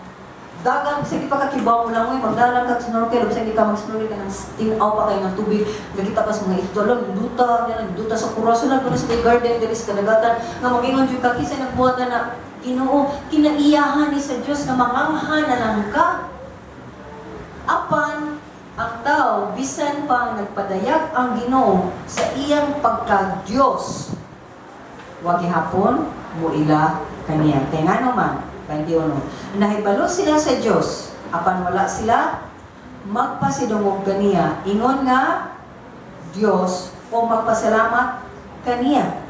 dagan, sige pa kakibaw mo lang, uy, magdalang ka snorkel, sige ka mag-snorkel ka ng tinaw pa kayo ng tubig, nagkita ka sa mga isdalon, duta, yan, duta sa kuraso lang, sa garden, diri sa kadagatan, nga mag-ingon jud ka, kinsa nagbuhat na Ginoo, kinaiyahan ni sa Dios nga manganghan na lang ka. Apan, ang tao, bisan pa nagpadayag ang Ginoo sa iyang pagka-Diyos, wa gihapon muila kaniya. Kaya nga naman, 21, nahibalo sila sa Dios, apan wala sila magpasidungog kaniya, ingon nga Dios o magpasalamat kaniya.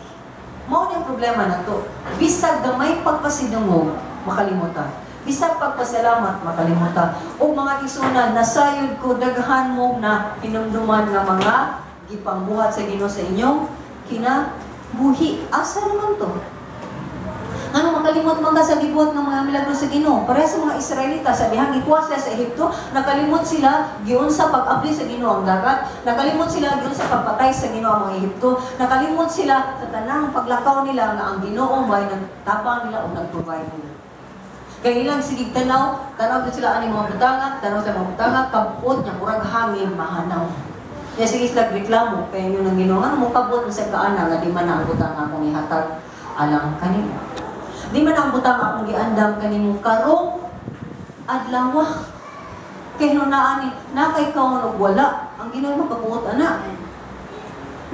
Mao ni ang problema nato. Bisag gamay pagpasidungog, makalimutan. Bisag pagpasalamat, makalimutan. O mga isunan, nasayod ko daghan mo na hinumduman nga mga gipangbuhat sa Ginoo sa inyong kinabuhi. Asa naman to? Ano makalimot man ka sa gibuhat ng mga milagro sa Ginoo? Pareha sa mga Israelita, sa dihang gikuha sila sa Ehipto, nakalimot sila giun sa pag-abli sa Ginoo ang dagat, nakalimot sila giun sa pagpatay sa Ginoo ang mga Ehipto, nakalimot sila sa tanang paglakaw nila nga ang Ginoo may nagtabang nila o nag-provide nila. Kaya ilang sige tanaw, tanaw sila ani mga butanga, tanaw sa mga butanga, kabot niya murag hangin mahanaw. Kaya sige sila reklamo kaya inyo ng Ginoo, ano mo kabot sa kaana nga di man na ang butanga akong ihatag alang kanimo. Di man ang butang akong giandam kanimo karong adlaw. Kay hinunaan ni nakay kaon og wala, ang Ginoo makabuot ana.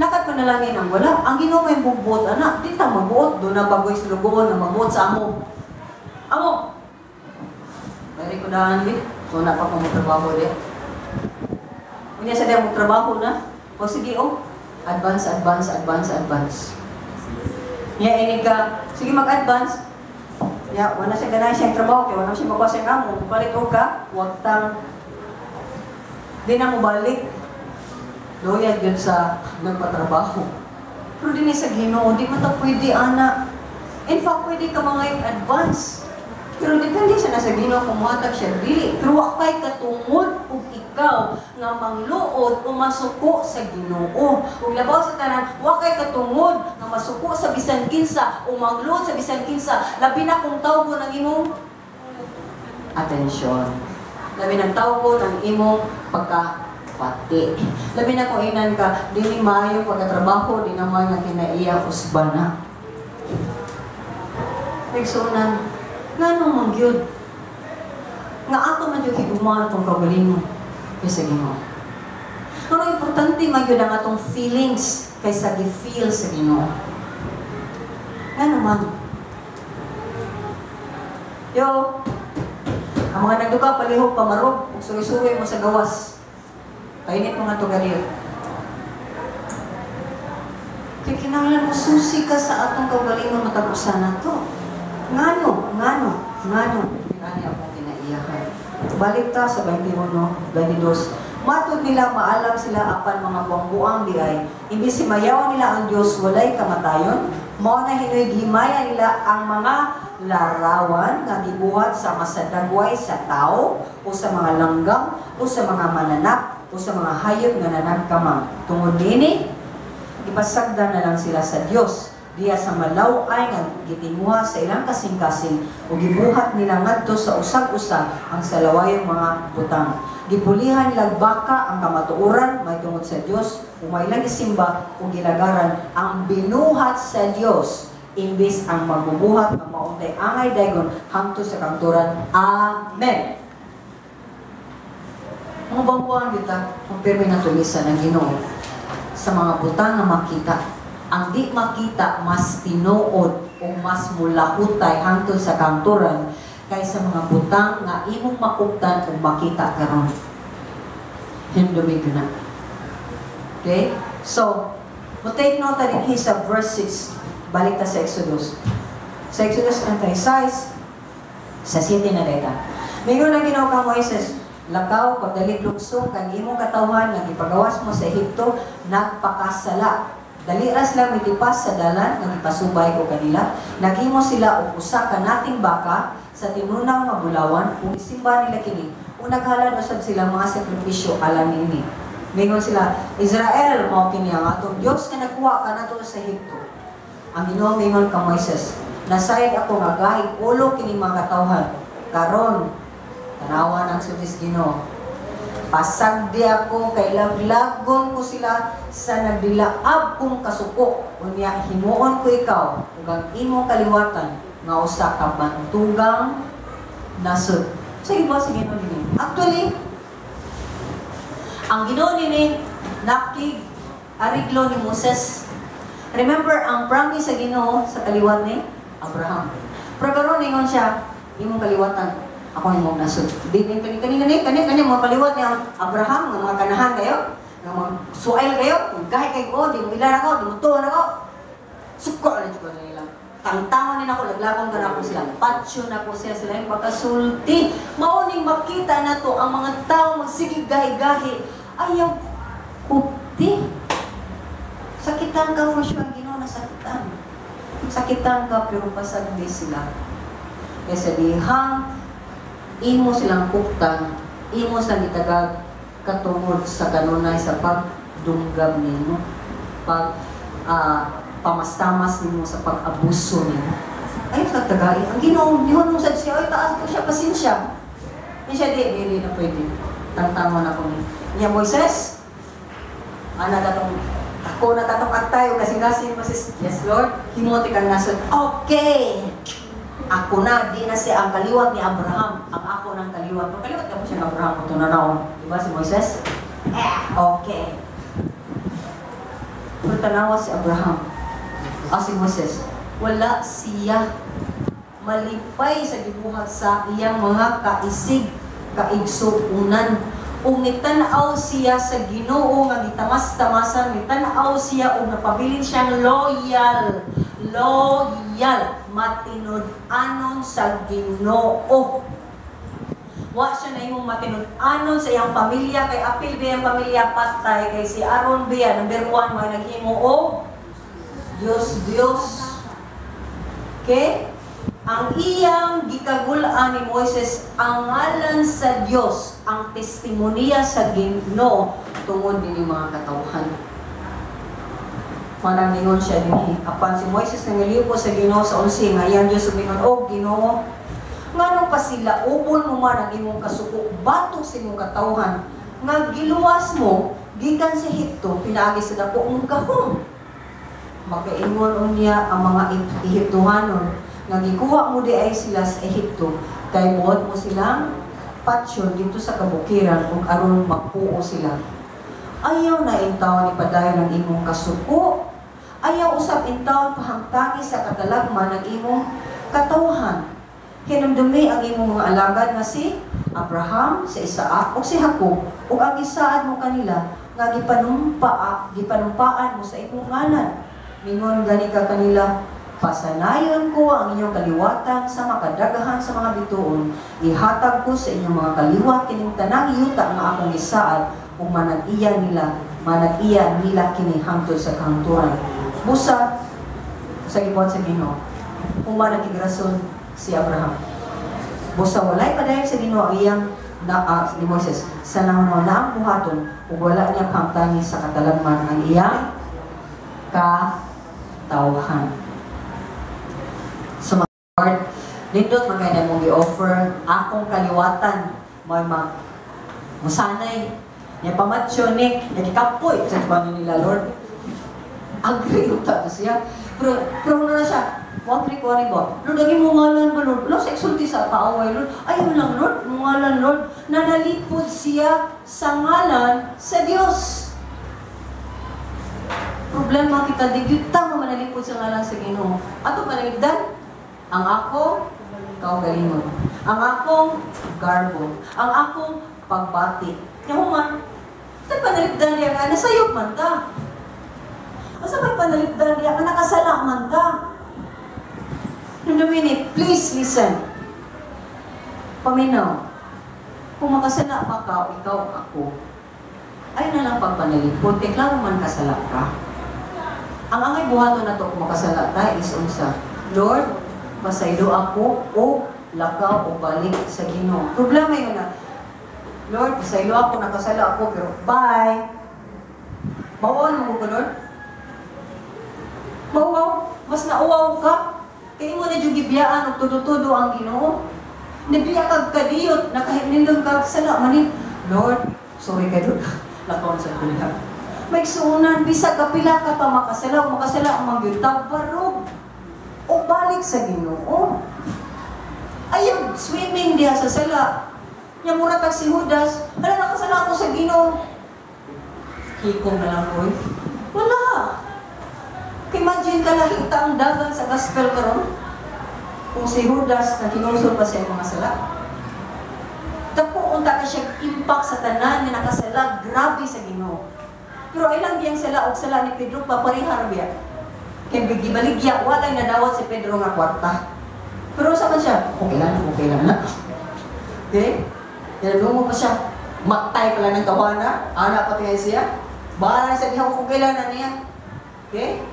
Nakat panalangin ang wala, ang Ginoo may bubuot ana. Di ta mabuot do na bagoy sa lugoon na mabuot sa amo. Amo. Bari ko daan di. So na pa ko mo trabaho di. Unya sa di mo trabaho na. O sige oh, advance, advance, advance, advance. Ya ini ka, sige mag-advance. Ya, wala siya ganahan siyang trabaho, kaya wala siya makuha siyang amo. Balik o ka, huwag tang, di na mo balik. Loyal yun sa nagpatrabaho. Pero din sa Ginoo, di mo ta pwede, ana. In fact, pwede ka mga advance. Pero depende siya na sa Ginoo kung muhatag siya, dili. Pero wa kay katungod ug ikaw nga mangluod o masuko sa Ginoo. Ug labaw sa tanan, wa kay katungod nga masuko sa bisan kinsa o mangluod sa bisan kinsa, labi na kung tawgon ang imong atensyon. Labi nang tawgon ang imong pagkapati. Labi na kung inan ka, dili maayo pagkatrabaho, di naman nga kinaiya usbana. Nagsunan, nganong man gyud nga ato man gyud higumaan atong kaugalingon kaysa Ginoo. Ano importante man gyud ang atong feelings kaysa gi-feel sa Ginoo. Ngano man? Yo, ang mga nagduka palihog pamarog ug suroy-suroy mo sa gawas. Painit mo nga to galir. Kay kinahanglan mo susi ka sa atong kaugalingon matag usa nato. Ngano, ngano, ngano, ngano akong kinaiyahan. Balik ta sa 21, 22. Matod nila, maalam sila apan mga buang-buang di ay. Imbis simayaw nila ang Diyos, walay kamatayon. Mao na hinoy gihimaya nila ang mga larawan nga gibuhat sa masadagway sa tao o sa mga langgam o sa mga mananap o sa mga hayop nga nanagkamang. Tungod niini, ipasagdan na lang sila sa Diyos. Diya sa malaw-ay nga gitinguha sa ilang kasing-kasing o gibuhat nila ngadto sa usag-usa ang salawayong mga butang. Gipulihan nila baka ang kamatuoran may tungod sa Dios, ug may ilang isimba o gilagaran ang binuhat sa Dios. Imbis ang magbubuhat nga mauntay angay daygon hangtod sa kahangturan. Amen. Mga bangkuan kita, kung pirmi na tulisan ang Ginoo sa mga butang nga makita. Ang di makita mas tinuod o mas mulahutay hangtod sa kahangturan kaysa mga butang nga imong makuptan ug makita karon. Hinumdumi ko na. Okay? So, mo take note din sa verse 6. Balik ta sa Exodus. Sa Exodus 36, sa 7 na data. Mingon ang Ginoo kang Moises, "Lakaw, pagdalig luksong kang imong katawhan nga gipagawas mo sa Ehipto, nagpakasala. Dali ra sila mitipas sa dalan nga gipasubay ko kanila. Naghimo sila og usa ka nating baka sa tinunaw nga bulawan ug gisimba nila kini ug naghalad usab sila mga sakripisyo alang niini. Mingon sila, 'Israel, mao kini ang atong Dios nga nagkuha kanato sa Ehipto.' Ang Ginoo mingon kang Moises, 'Nasayod ako nga gahig ulo kining mga katawhan. Karon, tanawa ng sulti Ginoo. Pasagdi ako kay laglagon ko sila sa nagdilaab kong kasuko. Unya himuon ko ikaw ug ang imong kaliwatan nga usa ka bantugang nasod.'" Sige ba sa Ginoo nini? Actually, ang Ginoo nini nakig ariglo ni Moses. Remember ang promise sa Ginoo sa kaliwat ni Abraham. Pero karon ningon siya, "Imong kaliwatan ako imong nasod." Di ni kani kani kani kani kani mga kaliwat ni Abraham nga mga ganahan kayo, nga mga suail kayo, kung gahi kay ko, di mo ilan ako, di mo tuon ako. Suko na jud ko nila. Tangtangon ni nako, laglagon ka nako sila. Patsyo na ko siya sila yung pagkasulti. Mao ning makita nato ang mga tao magsige gahi-gahi. Ayaw kupti. Sakitan ka for sure, ang Ginoo nasakitan. Sakitan ka pero pasagdi sila. Kaysa dihang imo silang kuptan, imo silang itagag katungod sa kanunay sa pagdunggam nimo, pag pamastamas nimo, sa pag-abuso nimo. Ay, nagtagai. Ang Ginoo, di mo sa siya, "Ay, taas ko siya, pasensya." Hindi siya, di, di, na pwede. Tangtangon ako ni. Niya, "Moises, ana tatong, ako na tatong agtayo, kasi Moises, 'Yes, Lord.' Himuti kang nasod." "Okay. Ako na, di na siya ang kaliwat ni Abraham. Ang ako ng kaliwat." Ang kaliwat ka mo siya ng Abraham, ito na raw. Di ba si Moises? Eh, okay. Pero tanawa si Abraham, si Moises, wala siya malipay sa gibuhat sa iyang mga kaisig kaigsuunan. Ug nitan-aw siya sa Ginoo nga gitamas-tamasan, nitan-aw siya ug napabilin siyang loyal. Loyal, matinud-anon sa Ginoo. Wa siya na imong matinud-anon sa iyang pamilya kay apil ba iyang pamilya patay kay si Aaron biya number 1 mga naghimo og Dios Dios. Okay? Ang iyang gikagul-an ni Moises ang ngalan sa Dios, ang testimonya sa Ginoo tungod dinhi mga katawhan. Manang ningon siya dinhi. Apan si Moises nangaliw sa Ginoo sa 11 nga iyang Dios ug mingon, "O Ginoo, nganong pasilaubon mo man ang imong kasuko batok sa imong katawhan nga giluwas mo gikan sa Ehipto pinaagi sa dako mong gahom? Makaingon unya ang mga Ehiptohanon nga gikuha mo di ay sila sa Ehipto kay buot mo silang patyon dito sa kabukiran ug aron mapuo sila. Ayaw na intawon ipadayon ang imong kasuko. Ayaw usab intawon pahamtangi sa katalagman ang imong katawhan. Hinumdumi ang imong mga alagad nga si Abraham, si Isaac ug si Jacob ug ang gisaad mo kanila nga gipanumpaan mo sa imong ngalan. Mingon gani ka kanila, 'Pasanayon ko ang inyong kaliwatan sa makadaghan sa mga bituon. Ihatag ko sa inyong mga kaliwat kining tanang yuta nga akong gisaad ug manag-iya nila kini hangtod sa kahangturan.'" Busa sa gibuhat sa Ginoo, human nakigrason si Abraham. Busa walay padayon sa Ginoo ang iyang na ni Moises sa nahunahuna ang buhaton ug wala niya pahamtangi sa katalagman ang iyang katawhan. So, Lord, nindot man kay mong gi-offer akong kaliwatan may mag musanay niya pamatsyon ni nagikapoy sa tuwan nila, Lord. Agree ta to siya. Pero na siya. Wa ko ani ba? Lord, ang imong ngalan ba, Lord? Wala sa exulti sa kaaway, Lord. Ayaw lang, Lord. Imong ngalan, Lord. Nanalipod siya sa ngalan sa Dios. Problema kita, di gyud ta manalipod sa ngalan sa Ginoo. Ato panalipdan, ang ako kaugalingon, ang akong garbo, ang akong pagbati. Nya human, sa panalipdan niya nga, nasayop man ta. Asa may panalipdan niya nga nakasala man ta. Minute, please listen. Paminaw. Kung makasala pa ka, ikaw, ako, ay na lang pagpanalipod, kay klaro man kasala ka. Ang angay buhaton na to kung makasala ta is unsa? Lord, pasaylo ako o lakaw o balik sa Ginoo. Problema yun na, Lord, pasaylo ako, nakasala ako, pero bye. Mauwaw mo ko, Lord? Mauwaw? Mas nauwaw ka? Kaya mo na yung gibiyaan og tudo-tudo ang Ginoo. Nabiya kag kadiyot, nakahinindog kag sala manin. Lord, sorry kay Lord. Lakaw sa kuliha. May suunan, bisag kapila ka pa makasala, o makasala ang mangyud, tabarog. O balik sa Ginoo. Ayaw, swimming diha sa sala. Nya mura tag si Judas, hala, nakasala ako sa Ginoo. Hikong na lang ko. Wala. Imagine ka lahita ang dagan sa gospel karon. Kung si Judas nakinulsol pa siya mga sala. Dako unta ka siya impact sa tanan nga nakasala, grabe sa Ginoo. Pero ilang diyang sala og sala ni Pedro paparehar biya. Kay gibaligya walay nadawat si Pedro nga kwarta. Pero sa man siya, okay lang na. Okay? Yan pa siya. Matay pala ng tawana, ana pa tingay siya. Bahala siya diha kung kailan na niya. Okay?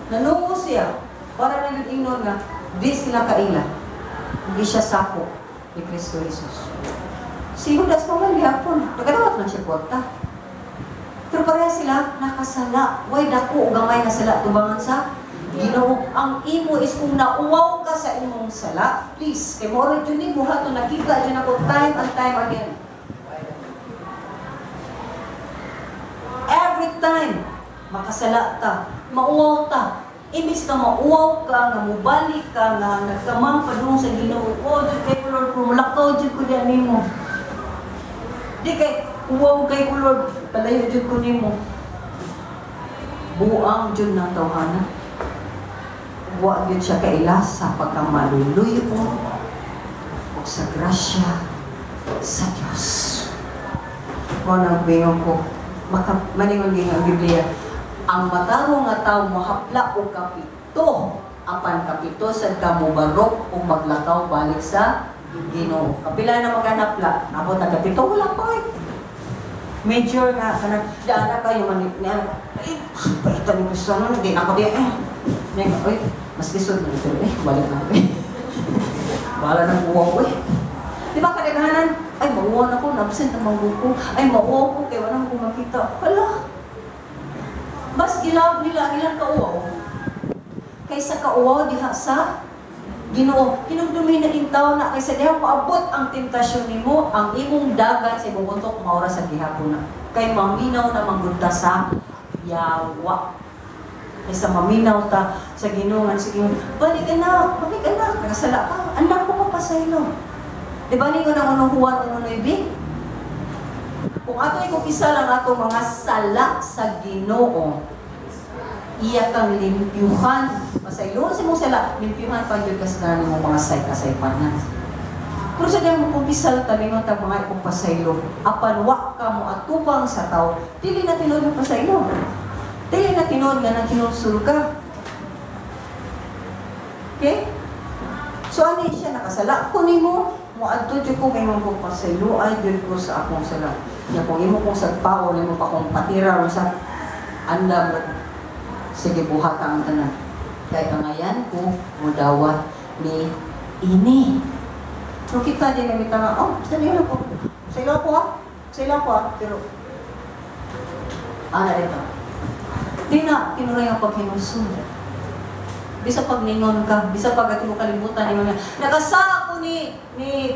Nanungo siya. Para na yun ingnon nga, di sila kaila. Hindi siya sako ni Kristo Jesus. Si Judas pa man gihapon, nagkadawat lang siya kwarta. Pero pareha sila, nakasala. Way dako gamay nga sala tubangan sa Ginoo. Ang imo is kung nauwaw ka sa imong sala, please, kay mo rin ni buhat no nakita dyan ako time and time again. Every time makasala ta, mauwaw ta. Imbis na mauwaw ka, nga mubalik ka, nga nagkamang padung sa Ginoo. Oh, dyan kay Lord, kung mulakaw dyan ko diyan nimo. Di kay uwaw kay ko Lord, palayo dyan ko nimo. Buang dyan ng tawhana. Wa gyud siya kaila sa pagkamaluluyo o sa grasya sa Dios. Mo nang bingon ko, maningon gyud ang Biblia, ang matarong nga tawo mahapla og kapito, apan kapito sad ka mobarok o maglakaw balik sa Ginoo. Kapila na maganapla, abot na kapito, wala pa eh. Major nga kanang daan na kayo man niya. Ay, paitan ni Kristo no, di na ako di eh. Niya, oy, mas lisod na ito eh, balik na ako eh. Bahala ng uwaw eh. Di ba kadaghanan? Ay, mauwaw na ko, nabsent ang manggo ko. Ay, mauwaw ko, kaya wala ko makita. Hala! Mas gilab nila ang ilang kauwaw kaysa kauwaw diha sa Ginoo. Hinumdumi na intaw na kaysa diha paabot ang temptasyon nimo, ang imong dagan sa imong utok maura sa gihapon na. Kay maminaw na manggod sa yawa. Kaysa maminaw ta sa Ginoo nga sa Ginoo, balik anak, nakasala ka, anak ko papasaylo. Di ba ningon ang unong Juan 1:9? Kung ato ikukisa lang ato mga sala sa Ginoo, iya kang limpyuhan. Pasayloon sa mong sala, limpyuhan pa yun kasi na mong mga say-kasaypanan. Pero sa diyang mukumpisal talingon ta mga ipagpasaylo, apan wa ka mo atubang sa tao, dili na tinuod mo pasaylo. Dili na tinuod nga nang hinulsul ka. Okay? So ano siya nakasala? Kunin mo, moadto jud ko kay mong pasaylo ay jud ko sa akong sala. Nya kung imo kong sagpaon, imo pa kong patira sa andam, sige buhat ang tanan. Kay angayan ko modawat ni ini. So kita din na nga, oh, sa'yo ko. Sa'yo ko ha? Sa'yo ko ha? Pero, ana rito. Di na, tinuray ang paghinulsol. Bisa pag ningon ka, bisa pag ati mo kalimutan, ningon nga, nakasala ko ni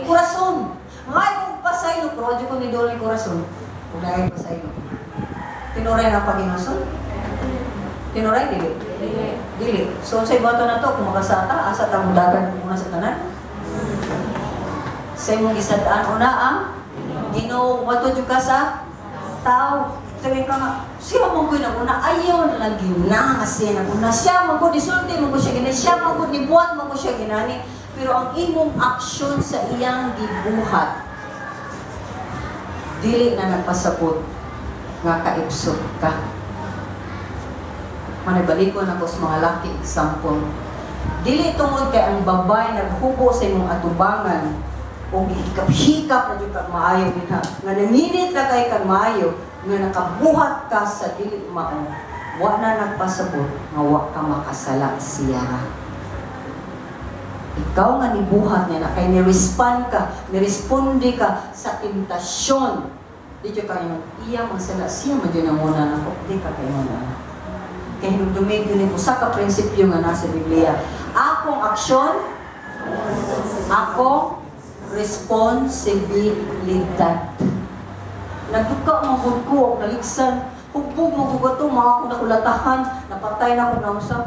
Corazon. Ngay kong pasaylo, pero adyo ko ni Dol ni Corazon. Kung nagay pasaylo. Tinuray ang paghinulsol. Tinuray dili? Dili. So unsay buhaton nato kung makasata, asa ta modagan kung una sa tanan? Sa imong gisad-an una ang Ginoo, moadto jud ka sa tao. Sabi ka nga, siya mo ko naguna, ayaw na lang gina nga siya naguna. Siya mo ko disulti mo ko siya gina, siya mo ko nibuhat mo ko siya ginani. Pero ang imong aksyon sa iyang gibuhat, dili na nagpasabot nga kaipsot ka. Manaybalikon ako sa mga laki example. Dili tungod kay ang babae naghubo sa imong atubangan o gihikap-hikap na jud kag maayo dinha, nga nanginit na kay kag maayo, nga nakabuhat ka sa dili mao, wa na nagpasabot nga wa ka makasala siya. Ikaw nga nibuhat niya na kay ni-respond ka, ni-responde ka sa tentasyon. Di jud ka ingon, iya man sala, siya man jud nanguna nako, di ka kay na. Kay hinumdumi gyud ni usa ka prinsipyo nga nasa Biblia. Akong aksyon, akong responsibilidad. Nagduka mo gud ko, naligsan, hugbog mo gud ato, mga akong nakulatahan, napatay na akong nausap.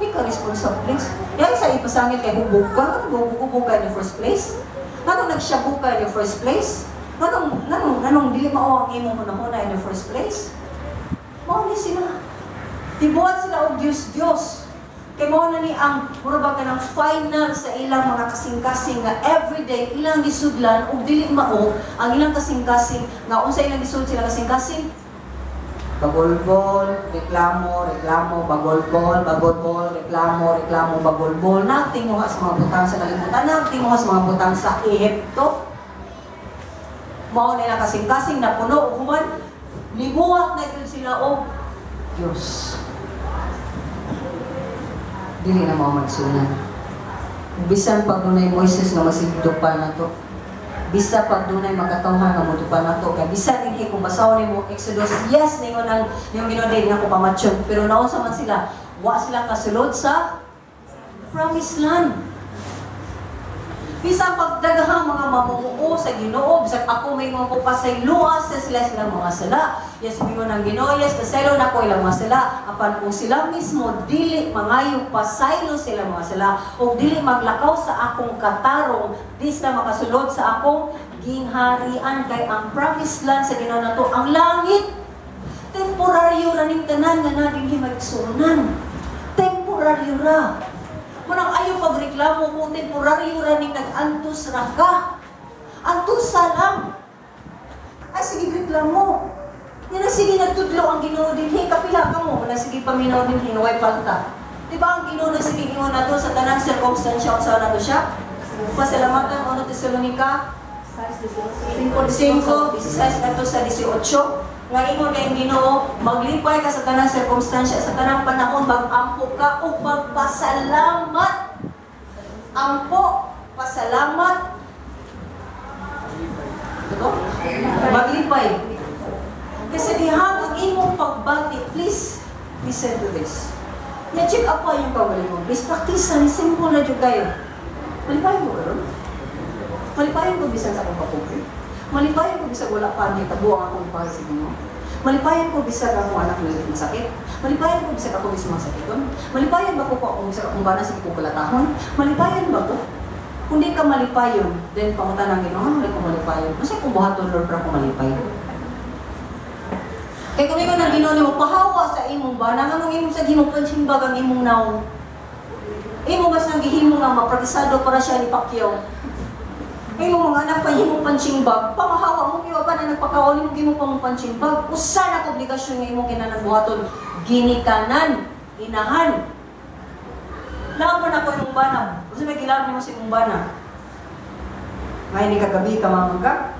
Di ka responsable. Yan sa ipasangil kay hubog ka, anong hubog ka in the first place? Nganong nagshabu ka in the first place? Nganong dili mao ang imong hunahuna in the first place? Mao ni sila. Tibuhat sila og Dios Dios. Kay mao na ni ang mura ba kanang final sa ilang mga kasing-kasing nga everyday ilang gisudlan og dili mao ang ilang kasing-kasing nga unsa ilang gisud sila kasing-kasing, bagolgol, reklamo, reklamo, bagolgol, bagolgol, reklamo, reklamo, bagolgol. Nagtinguha sa mga butang sa kalibutan, nagtinguha sa mga butang sa Ehipto. Mao na ilang kasing-kasing na puno ug human nibuhat na gyud sila og Dios. Dili na mao magsunan. Bisan pag dunay Moises nga masigdupa na to. Bisa pag dunay makatawhan nga modupa na to. Kay bisan dinhi kung basahon nimo Exodus, yes, ningon ang yung Ginoo din nga ko pamatyon. Pero naunsa man sila, wa sila kasulod sa promised land. Bisan pagdagahang mga mamumuo sa Ginoo, bisag ako may mga pasayloa sa sila silang mga sala. Yes, mingon ang Ginoo, yes, pasaylo na ko ilang mga sala. Apan kung sila mismo dili mangayo pasaylo sila mga sala o dili maglakaw sa akong katarong, di sila makasulod sa akong gingharian, kay ang promised land sa Ginoo nato ang langit. Temporaryo ra ning tanan nga nadinhi magsunan. Temporaryo ra. Manang ayaw pagreklamo kung temporaryo ra ning nag-antos ra ka. Antusa lang. Ay sige reklamo. Nga na sige nagtudlo ang Ginoo dinhi, kapila ka mo, na sige paminaw dinhi nga way palta. Di ba ang Ginoo na sige ingon nato sa tanang sirkumstansya unsa nato siya? Pasalamatan 1 Tesalonica 5, 16 ngadto sa 18. Nga ingon kay Ginoo, maglipay ka sa tanang sirkumstansya, sa tanang panahon, mag-ampo ka ug magpasalamat. Ampo, pasalamat. Ito? Maglipay. Kasi dihang ang imong pagbati, please listen to this. Na-check up pa yung kaugalingon. Please practice ni simple na jud kayo. Malipayon ko karon. Malipayon ko bisan sa akong kapobre. Malipayon ko bisag wala pa ang hitabo ang akong pahay sa Ginoo. Malipayon ko bisag akong anak na masakit. Malipayon ko bisag ako mismo masakiton. Malipayon ba ko kung bisag akong bana sa kukulatahon? Malipayon ba ko? Kung di ka malipayon, then pangutan ang Ginoo, ano ko malipayon? Unsay kung buhaton Lord para ko malipayon? Kay kung ingon ang Ginoo nimo pahawa sa imong bana, nganong imong sa gihimong punching bag ang imong nawong? Imo mas nang gihimo nga mapraktisado para siya ni Pacquiao. Imo mga anak pa himong punching bag, pamahawa mo kiwa pa na nagpakaon nimo gihimo pa mong punching bag. Usa na ka obligasyon nga imong kinahanglan buhaton, ginikanan, inahan. Laban ako imong bana. Unsa may gilaban nimo sa imong bana? Ngayon ni kagabi ka mamang ka?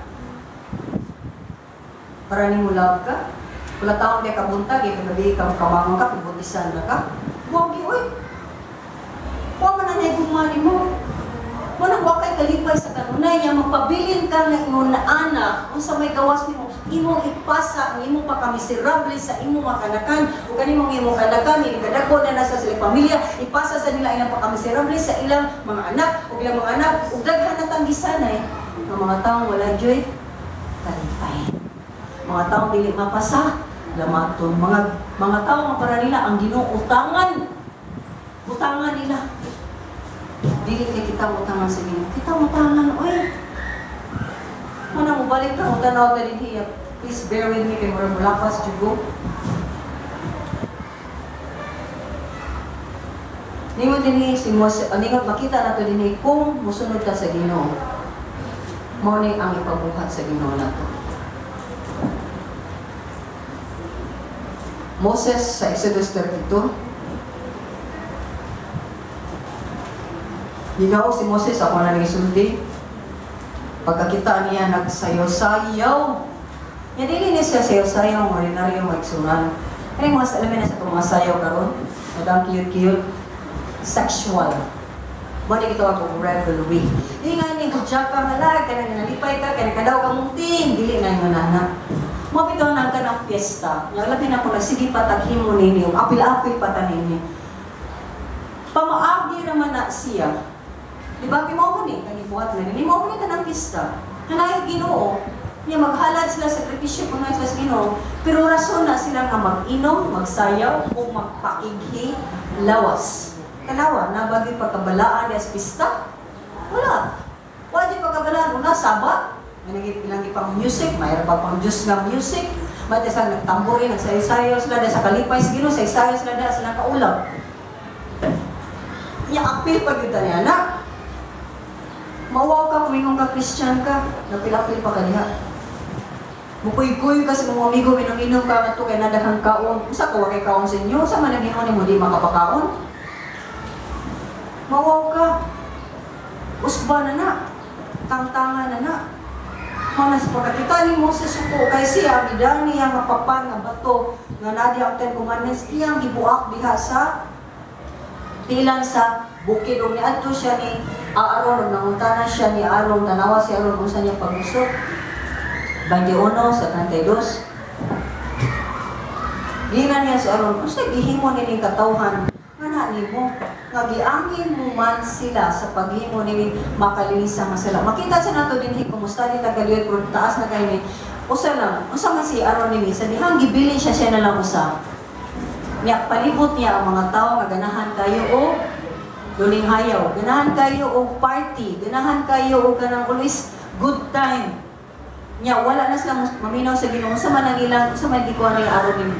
Para nimo love ka? Wala taon kay kabuntag, kay kagabi ka kabangon ka, pibutisan na ka. Buwag oy. Wa man na gugma nimo. Manang wa kay kalipay sa kanunay niya, magpabilin ka nga imong anak, unsa may gawas nimo, imong ipasa ang imong pagkamiserable sa imong mga kanakan, ug kanimong imong kanakan, ini kadako na nasa sila pamilya, ipasa sa nila ilang pagkamiserable sa ilang mga anak, ug ilang mga anak, ug daghan na tang gisanay nga mga taong wala joy kalipay. Mga taong dili mapasa Lamaton. Mga tao nga para nila ang Ginoo utangan. Utangan nila. Dili kay kita utangan sa Ginoo. Kita utangan, oy. Muna mo balik ta mo tanaw ta dinhi. Please bear with me kay mura mulapas jud ko. Ningon dinhi si Moses, ningon makita nato dinhi kung mosunod ta sa Ginoo. Mao ni ang ipabuhat sa Ginoo nato. Moses sa Exodus 32. Gigaw si Moses, ako na nagsulti. Pagkakita niya, nagsayaw-sayaw. Yan, dili niya siya sayaw-sayaw, ordinaryo, maigsunan. Kaya mga alamin na sa itong mga sayaw karon, madang cute-cute, sexual. Muna kita ako revelry. Di nga ni, hudya ka nga lag, kanang nalipay ka, kanang kadaw ka mong ting, dili na yung nana. Mapito na ka ng piyesta. Nalabi na ko na, sige pataghimo ninyo, apil-apil patanin. Pamaagi naman na siya. Di ba, mo ni, kanibuhat na nini, mo ni tanang pista. Nanay Ginoo, niya maghalad sila sa sakripisyo, puno sila sa Ginoo, pero rason na sila nga mag-inom, magsayaw, o magpaighi, lawas. Tanawa, nabagi pagkabalaan niya sa pista? Wala. Wala di pagkabalaan. Una, Sabat. May ilang pang music, mayroon pa pang Diyos nga music. May sa nagtamborin, nagsayaw-sayaw sila, dahil sa kalipay sa Ginoo, sayaw-sayaw sila dahil sila kaulam. Niya apil pag yun niya, na. Mawaw ka, kumingon ka, Christian ka, napilapil pa ka niya. Mukuy-kuy ka sa mga amigo, minong-inom ka, ato kay nadaghang kaon. Usa ka, wakay kaon sa inyo, sa man ang Ginoo nimo di makapakaon. Mawaw ka. Usba na na. Tangtanga na na. Manas pagkakita ni Moses suko kay siya, gidang niya nga papan nga bato nga nadi ang Ten Commandments, iyang gibuak diha sa tilan sa bukid. Ug niadto siya ni Aaron, ug nangutana siya ni Aaron, tanawa si Aaron unsa niya pagusok. 21 sa 32. Giingan niya si Aaron, unsa gihimo nining katawhan nga na nimo? Nga giangin mo man sila sa paghimo nining makalilisa nga sila. Makita sa nato dinhi kumusta ni tagaliyot pero taas na kay ni. Usa lang, usa man si Aaron nini sa dihang gibilin siya, siya na lang usa. Nya palibot niya ang mga tawo nga ganahan kayo og luling hayaw, ganahan kayo og party, ganahan kayo og kanang always good time. Nya wala na sila maminaw sa Ginoo sa man ang ilang sa man gikuha ni Aaron nini.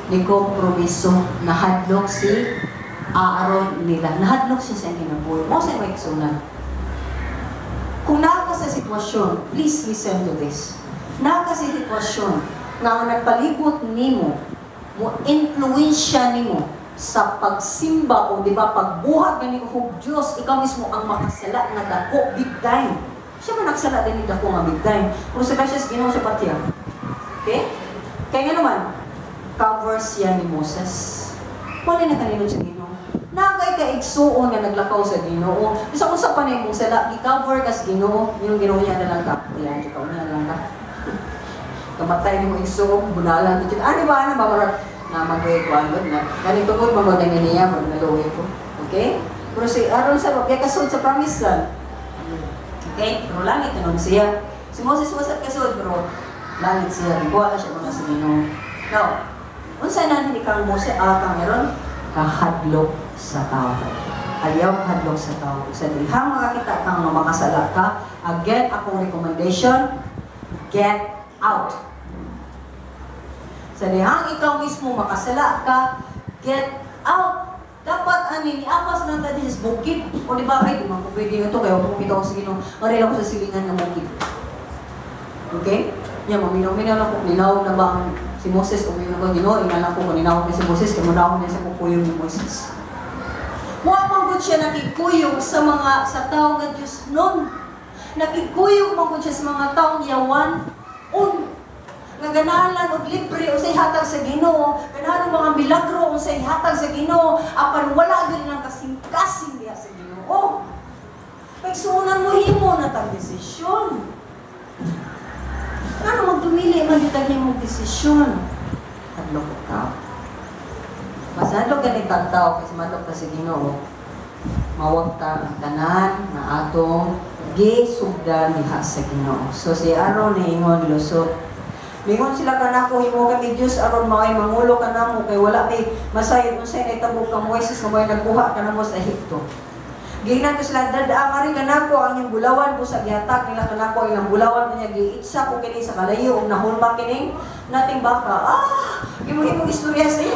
Ni kompromiso, nahadlok si Aaron nila. Nahadlok siya sa kinabuhi. Mo sa may kasunan. Kung naa ka sa sitwasyon, please listen to this. Naa ka sa sitwasyon nga ang nagpalibot nimo, mo influensya nimo sa pagsimba o di ba pagbuhat gani og Dios, ikaw mismo ang makasala nga dako big time. Siya man nagsala din dako nga big time. Pero sa gracias Ginoo sa patiya. Okay? Kaya nga naman, cover siya ni Moses. Wala na kanino sa Ginoo. Nakay kaigsuon nga naglakaw sa Ginoo. Bisa unsa pa nimo sala gi-cover kas Ginoo, yung Ginoo niya na lang ka. Diyan ka niya lang ka. Kamatay nimo igsuon, bunalan gid. Ani ba ana ba murag na magway ko anod na. Kani tungod man mo niya murag naluoy ko. Okay? Pero si Aaron sa kay kasud sa promise land. Okay? Pero langit nun siya. Si Moses wasat kasud pero langit siya. Gikuha na siya mga sa Ginoo. Now, unsa na ni kang Moses kang meron kahadlok sa tao. Ayaw kahadlok sa tao. Sa dihang makakita kang makasala ka, again, akong recommendation, get out. Sa dihang ikaw mismo makasala ka, get out. Dapat ani niapas lang ta sa bukid. O di ba, ay, di man ko pwede ito, kaya huwag ko sa Ginoo. Maril ako sa silingan ng bukid. Okay? Nya, maminaw-minaw lang ko, ninaw na ba ang si Moses, kung yun ang Ginoo, ingalan ko, kung ninawag niya si Moses, kaya munawag niya sa kukuyong ni Moses. Mukha man gud siya nakikuyog sa mga, sa tao nga Diyos nun. Nakikuyog man gud siya sa mga taong yawan, un. Nga ganahan og libre unsay hatag sa Ginoo, ganahan og mga milagro unsay hatag sa Ginoo, apan wala gyud nang kasing-kasing diha sa Ginoo. Pagsuonan mo himo na tang desisyon. Ngano magdumili man gyud ang imong desisyon? Hadlok ka. Mas hadlok ka ni tagtao kaysa madlok ka sa Ginoo. Mawagta ang tanan nga atong gisugdan diha sa Ginoo. So si Aaron niingon lusot. Mingon sila kanako, himo kami Dios aron mao'y mangulo kanamo kay wala may masayod unsay nahitabo kang Moises nga mo'y nagkuha kanamo sa Ehipto. Giingnan ko sila, dada mari kanako ang inyong bulawan, busa gihatag nila kanako ang ilang bulawan, unya giitsa ko kini sa kalayo ug nahulma kining nating baka. Ah, himo-himong istorya sa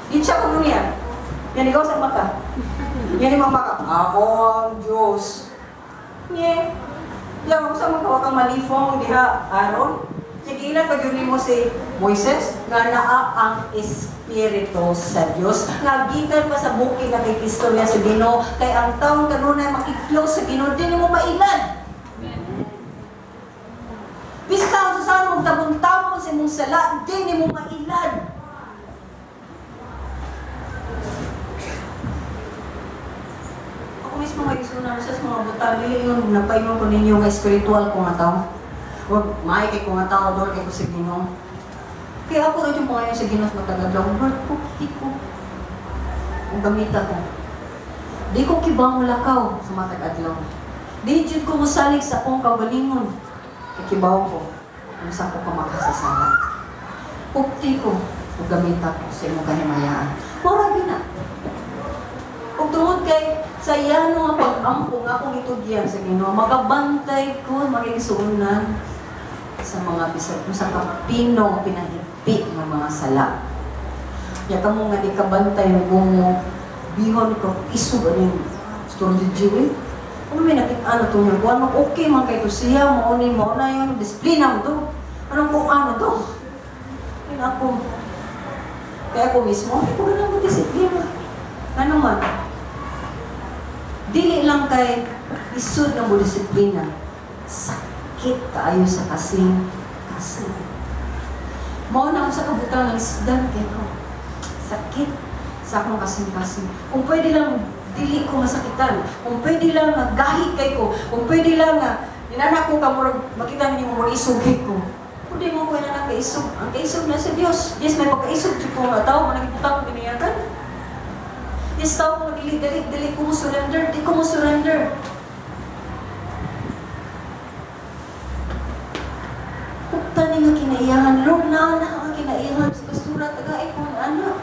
itsa ko niya. Yan ikaw sa maka. Yan yung maka. Ako ang Diyos. Nye. Yan, sa mga kang malifong diha, Aaron. Sige, pag yun mo si Moises, nga naa ang Espiritu sa Dios. Nga gikan pa sa bukid na kay istorya sa Ginoo, kay ang taong kanunay makik-close sa Ginoo, di mo mailad. Bisan sa saan mong tabon-tabon sa imong sala, di mo mailad. Ako mismo may isuna sa mga butang, yun, napaingon ko ninyo nga espiritual ko nga tao. Huwag, maay kay ko nga tao, doon kay ko sa Ginoo. Kaya ako rin yung pangayon sa Ginoo sa matagadlaw, Lord, pukti ko. Ang gamita ko. Di ko kibang lakaw sa matag-adlaw. Di jud ko mosalig sa akong kaugalingon. Kikibaw ko, kung saan ko ka makasasala. Pukti ko, ang gamita ko sa imong kahimayaan. Mura gina. Ug tungod kay sa iyano nga pag-ampo nga akong itugyan sa Ginoo, makabantay ko magigsuonan sa mga bisag kung sa kapino pinahipi ng mga sala. Ya kamo nga di kabantay mo bihon ko isog aning story jiwi. Ano may nakita na itong nagawa? Okay man kay to siya, mauni, mauna yun, disiplina mo to. Anong kung ano to? Yun ako. Kaya ako mismo, hindi ko ganang mo disiplina. Ano man? Dili lang kay isod na mo disiplina. Sakit kaayo sa kasing-kasing. Mauna ako sa kabutang ng isdan kay ko. Sakit sa akong kasing-kasing. Kung pwede lang, dili ko masakitan. Kung pwede lang nga gahi kay ko. Kung pwede lang nga inanak ko ka murag makita ninyo mo isugay ko. Kundi mo ko inanak kaisog. Ang kaisog na sa Dios. Yes, may pagkaisog jud ko nga tao managibutang ko ginayakan. Yes, tao ko dili dili dili ko mo surrender, di ko mo surrender. Kupta ni nga kinaiyahan, Lord, na ang kinaiyahan sa pastura tagay ko anak.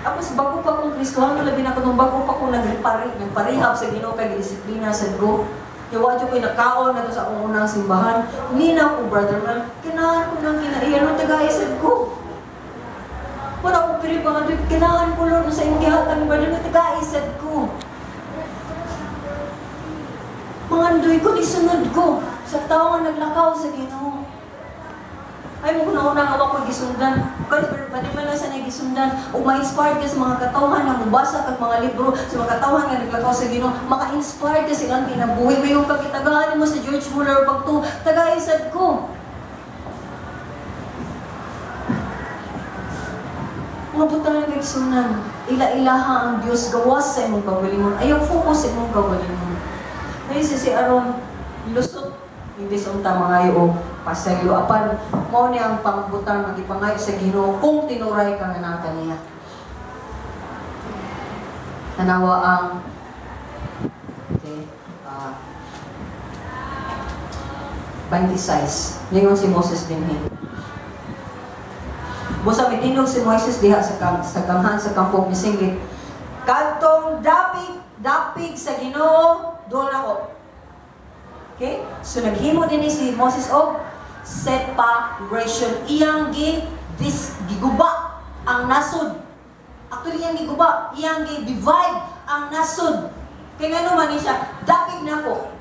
Tapos bago pa akong Kristohano, labi na ko nung bago pa akong nagparehab sa Ginoo kay disiplina sa go. Yawa ko nakaon na to sa akong unang simbahan. Nina ko, brother man, kinahan ko nang kinaiyan, nung tagay sa go. Wala ko piri pa nga doon, kinahan ko, Lord, sa imong gihatag, brother, nung tagay sa go. Mangandoy ko, nisunod ko sa tao nga naglakaw sa Ginoo. Ay mo kung nauna nga ako gisundan. Kahit pero pati man lang sa gisundan o ma-inspired ka sa mga katawhan nga mobasa kag mga libro sa mga katawhan nga naglakaw sa Ginoo, maka-inspired ka silang kinabuhi. Mayon ka kitagahan mo sa George Muller pagtu tagaisad ko. Mga butang nga gisunan, ila-ilaha ang Dios gawas sa imong kaugalingon. Ayaw focus sa imong kaugalingon. May si Aaron lusot hindi sa unta mga iyo pasaylo apan mao ni ang pangbutang magipangayo sa Ginoo kung tinuray ka nga naa kaniya. Tanawa ang okay, 26. Ningon si Moses dinhi. Busa mitingog si Moises diha sa gamhan sa kampong misingit. Kadtong dapig sa Ginoo doon ako. Okay? So naghimo din si Moses og separation. Iyang giguba ang nasod. Actually iyang giguba, iyang gi-divide ang nasod. Kay ngano man ni siya, dapig nako.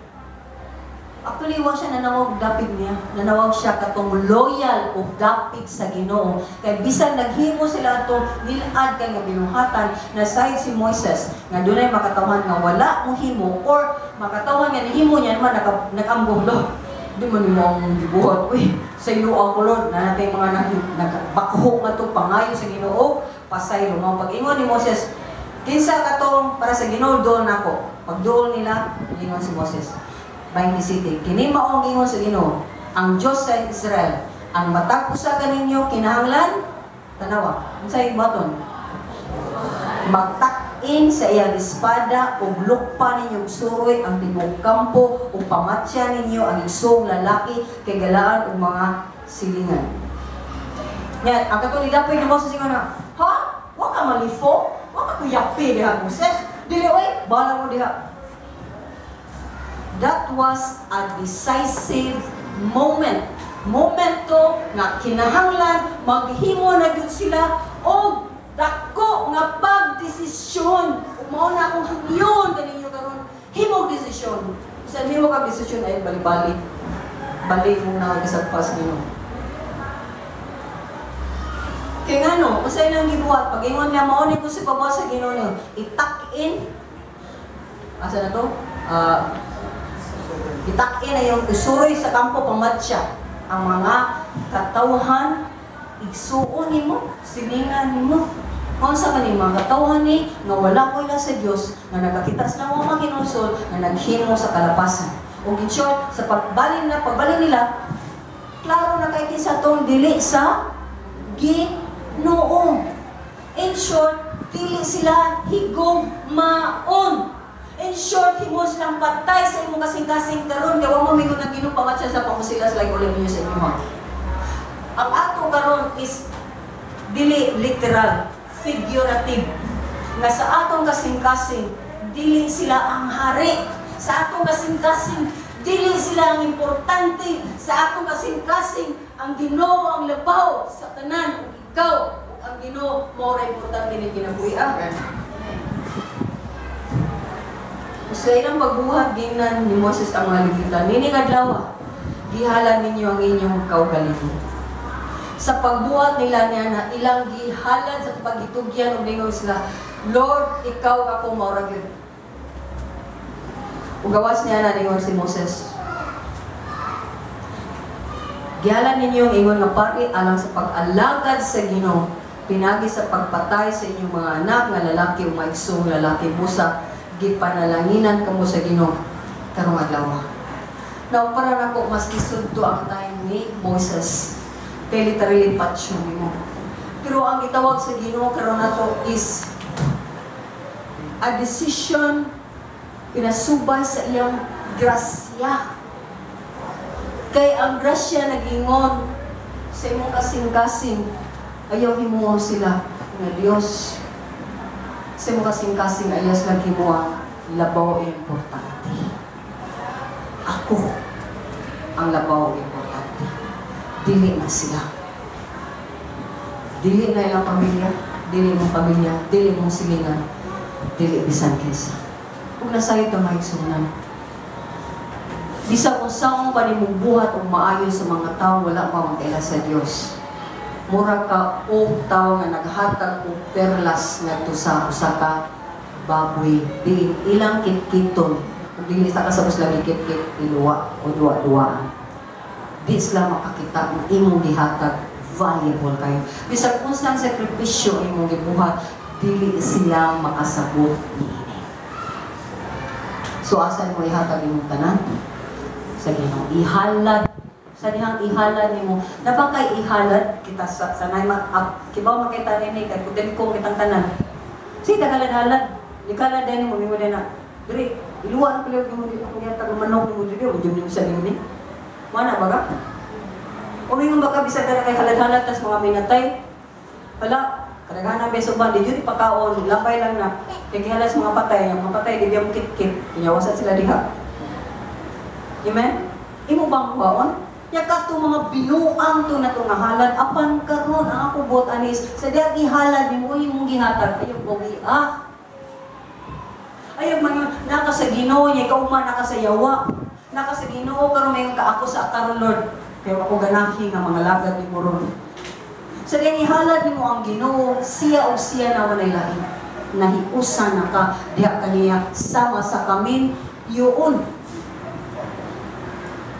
Actually wa siya nanawag dapig niya. Nanawag siya katong loyal og dapig sa Ginoo. Kay bisan naghimo sila atong nilad kay nga binuhatan na side si Moises nga dunay makatawhan nga wala mohimo or makatawhan nga nihimo niya man nag-amgo lo. Di man nimo ang gibuhat. Uy, sa ilo ako Lord, na natay mga nagbakho nga to pangayo sa Ginoo, pasaylo mao pag-ingon ni Moses. Kinsa katong para sa Ginoo doon nako. Pagduol nila, ingon si Moses. 27. Kini mao ang ingon sa Ginoo, ang Dios sa Israel, ang matag usa kaninyo kinahanglan tanawa. Unsay baton? Magtak Tak-in sa iyang espada ug lukpa ninyo og suroy ang tibuok kampo ug pamatya ninyo ang igsoong lalaki kay galaan og mga silingan. Yan, ang katong nidapoy ni Moses ingon na, "Ha? Wa ka malifo? Wa ka kuyapi diha, Moses? Dili oy, bahala mo diha." That was a decisive moment. Momento nga kinahanglan maghimo na gyud sila og dako nga pagdesisyon. Ug mao na akong hangyon kaninyo karon, himog desisyon. Sa nimo kag desisyon ay bali-bali. Bali mo na kasagpas nimo. Kay ngano, unsay nang gibuhat pag ingon niya mao ni ko si pabot sa Ginoo niyo, itak-in. Asa na to? Itak-in na yung isuroy sa kampo, pamatya ang mga katawhan, igsuon nimo, silingan nimo. Unsa man mga katawhan ni nga wala ko ila sa Dios, nga nakakita sila mga maginulsol nga naghimo sa kalapasan. Ug in short, sa pagbalin na pagbalin nila, klaro na kay kinsa tong dili sa Ginoo. In short, dili sila higugmaon. In short, himo silang patay sa imong kasing-kasing karon kay wa mo mingon ang Ginoo pamatya sa pamusila sila ulit ninyo sa inyo. Ang ato karon is dili literal, figurative. Nga sa atong kasing-kasing, dili sila ang hari. Sa atong kasing-kasing, dili sila ang importante. Sa atong kasing-kasing, ang Ginoo ang labaw sa tanan ug ikaw ug ang Ginoo mao ra importante ni kinabuhi. Sa ilang pagbuhat, gingnan ni Moses ang mga Levita, "Nining adlaw, gihalad ninyo ang inyong kaugalingon." Sa pagbuhat nila niya na ilang gihalad sa pagitugyan ug ningon sila, "Lord, ikaw ako mao ra gyud." Ug gawas niya na ningon si Moses, "Gihalad ninyo ang ingon nga pari alang sa pag-alagad sa Ginoo pinagi sa pagpatay sa inyong mga anak nga lalaki o mga igsoong lalaki, busa gipanalanginan kamo sa Ginoo karong adlaw." Now, para nako mas isudto ang time ni Moses. Kay literally patyon nimo. Pero ang gitawag sa Ginoo karon nato is a decision pinasubay sa iyang grasya. Kay ang grasya nagingon sa imong kasing-kasing, ayaw himuo sila nga Dios. Sa imong kasing-kasing, ayaw sila himuha labaw importante. Ako ang labaw importante. Dili na sila. Dili na ilang pamilya, dili mong pamilya, dili mong silingan, dili bisan kinsa. Ug nasayod ta, mga igsuonan. Bisag unsaon pa nimong buhat og maayo sa mga tao, wala pa makaila sa Dios. Mura ka og tao nga naghatag og perlas ngadto sa usa ka baboy. Diin ilang kitkiton. Kung dili sa kasabos lagi kitkit, iluwa o duwa-duwaan. Di sila makakita ng imong gihatag, valuable kayo. Bisag unsang sakripisyo imong gibuhat, dili sila makasabot niini. So asa mo ihatag imong tanan? Sa Ginoo. Ihalad sa dihang ihalad nimo. Napa kay ihalad kita sa sanay ma kibaw makita nini kay kutin ko kitang tanan. Sige, tagalad-halad. Ikalad din mo mingo na. Diri iluwa ko lang mo dito ako gihatag og manok nimo diri o jud sa nimo. Mana ba ka? O mingon ba ka bisag ka kay halad-halad tas mga minatay? Wala, kadaghanan beso ba di jud ipakaon, labay lang na. Kay gihalad sa mga patay, ang mga patay di biya mo kit-kit, kinyawasan sila diha. Amen? Imo bang kuhaon? Ya kato mga binuang to na to nga halad apan karon ang ako buot anis sa diha gihalad nimo imong gihatag ayaw bogi ah. Ayaw man naka sa Ginoo niya kauman naka sa yawa. Naka sa Ginoo karon may ka ako sa karon, Lord. Kay ako ganahi nga mga lagad nimo ron. Sa diha gihalad nimo ang Ginoo, siya og siya na walay lain. Nahiusa na ka diha kaniya sama sa kamin yun.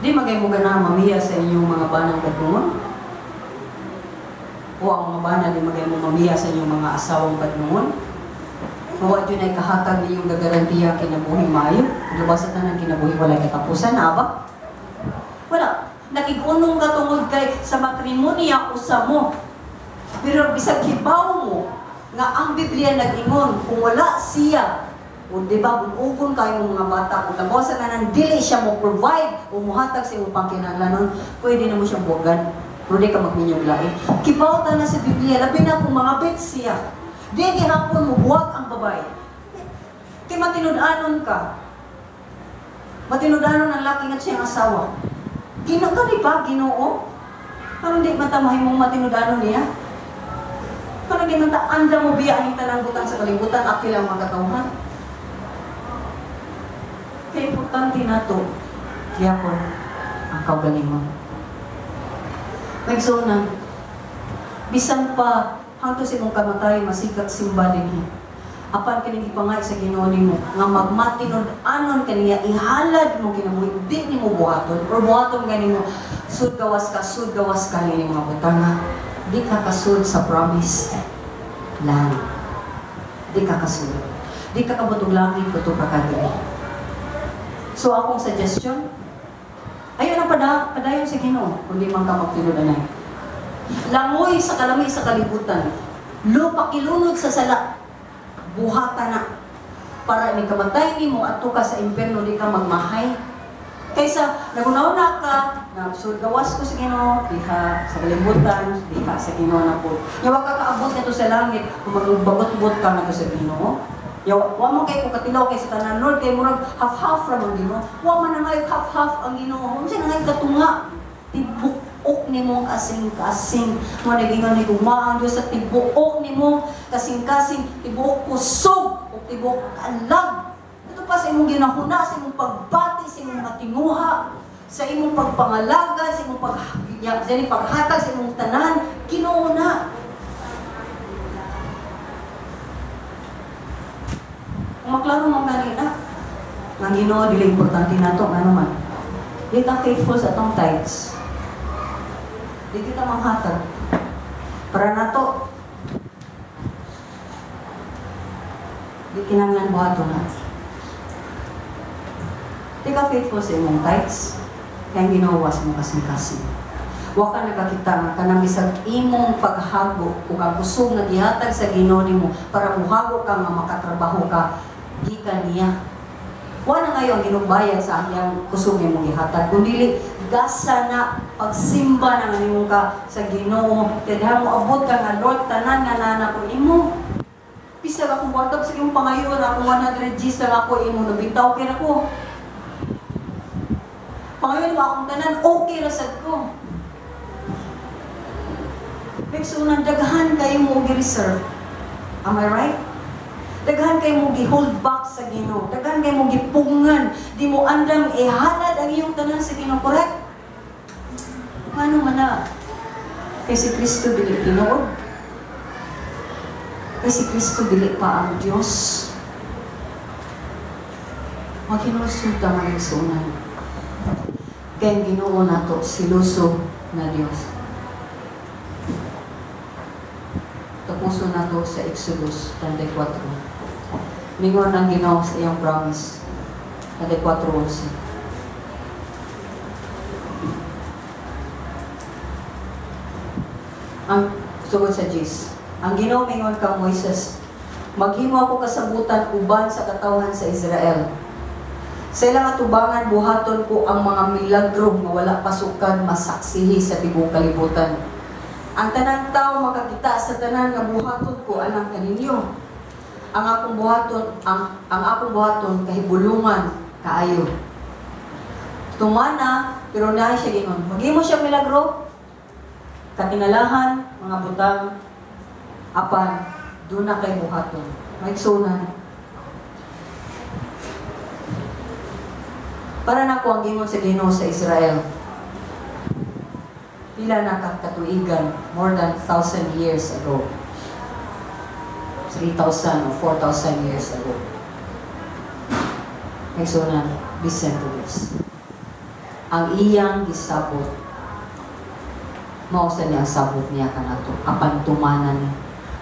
Di magay mo ganahan mamiya sa inyong mga banang badlungon? O ang mga bana, di magay mo mamiya sa inyong mga asawang badlungon? Wa jud ay kahatag ninyong gagarantiya kinabuhi maayo? Labas sa tanan kinabuhi walay katapusan, na ba? Wala. Nakig-unong ka tungod kay sa matrimonya usa mo. Pero bisag hibaw mo, Nga ang Biblia nag-ingon, kung wala siya, o di ba, bunugon kayo mga bata, kung labaw sa tanan, dili siya mo provide o muhatag sa imong pangkinahanglanon, pwede na mo siyang buwagan. Pero di ka magminyong lain. Kibaw ta na sa Biblia, labi na kung mga bet siya. Di gihapon mo buwag ang babae. Kay matinud-anon ka. Matinud-anon ang laki nga siyang asawa. Ginoo ka di ba, Ginoo? Parang di man ta mahimong matinud-anon niya. Parang di man ta anda mo biya ang tanang butang sa kalibutan, apil ang mga katawhan. Kaya importante na to, gihapon ang kaugalingon. Maigsoon, bisan pa hangtod sa imong kamatay masigak simba dinhi. Apan kining gipangay sa Ginoo nimo nga magmatinud-anon kaniya, ihalad mo kinabuhi, di nimo buhaton or buhaton ganimo sud gawas ka nining mga butanga. Di ka kasud sa promised land. Di ka kasud. Di ka kabutog langit kuto pa ka diri. So akong suggestion, ayo na padayon sa Ginoo kung di man ka magtinud-anay. Langoy sa kalami sa kalibutan, lupa kilunod sa sala, buhata na para ni kamatay nimo adto ka sa impierno, di ka magmahay. Kaysa nagunaw-na ka, na sud gawas ko sa Ginoo, diha sa kalibutan, diha sa Ginoo na po. Yawa ka kaabot ngadto sa langit kung magbagot-bot ka ngadto sa Ginoo. Yawa, wa mo kay kung katilaw kay sa tanan, Lord, kay murag half-half ra man Ginoo. Wa man na ngayon half-half ang Ginoo. Unsa na ngayon katunga? Tibuok nimo kasing-kasing. Mo nagingon ni gugma ang Dios sa tibuok nimo kasing-kasing, tibuok kusog ug tibuok kalag. Ito pa sa imong ginahuna, sa imong pagbati, sa imong matinguha, sa imong pagpangalaga, sa imong paghatag, sa imong tanan, Ginoo na. Kung maklaro man kanina, ang Ginoo dili importante nato ngano man. Di ta faithful sa atong tithes. Di kita manghatag. Para nato di kinahanglan buhaton na. Di ka faithful sa imong tithes, kaya ang Ginoo was mo kasing-kasing. Wa ka nakakita nga kanang bisag imong paghago ug ang kusog nga gihatag sa Ginoo nimo para muhago ka nga makatrabaho ka gikan niya. Wa na ngayon ang ginubayad sa iyang kusog nimo gihatag, kun dili gasa na pagsimba na nimo ka sa Ginoo. Kay diha mo abot ka nga Lord, tanan nga nana ko imo. Bisag akong buhatag sa imong pangayon, akong 100 Gs na ako imo nabitaw kay nako. Pangayon mo akong tanan, okay ra sad ko. Bigsunan, daghan kayo mo gi-reserve. Am I right? Daghan kayo mo gi-hold back sa Ginoo. Daghan kayo mo gipungan. Di mo andam ihalad ang iyong tanan sa Ginoo. Correct? Ngano man na? Kay si Kristo dili tinuod. Kay si Kristo dili pa ang Dios. Maghinulsol ta mga igsuonan. Kay ang Ginoo nato siluso na Dios. Tapuso nato sa Exodus 34. Mingon ang Ginoo sa iyang promise. 34:11. Ang sugod sa Diyos. Ang Ginoo mingon kang Moises, maghimo ako kasabutan uban sa katawhan sa Israel. Sa ilang atubangan buhaton ko ang mga milagro nga wala pasukad masaksihi sa tibuok kalibutan. Ang tanang tao makakita sa tanan nga buhaton ko alang kaninyo. Ang akong buhaton, ang akong buhaton kahibulungan kaayo. Tumana pero naa siya gingon. Maghimo siya milagro, katingalahan, mga butang, apan duna kay buhaton. Maigsunan. Para nako ang gingon sa Ginoo sa Israel. Pila na katuigan, more than 1,000 years ago. 3,000 or 4,000 years ago. Maigsunan, listen to this. Ang iyang gisabot, mao sa niya ang sabot niya kanato, apan tumanan niya.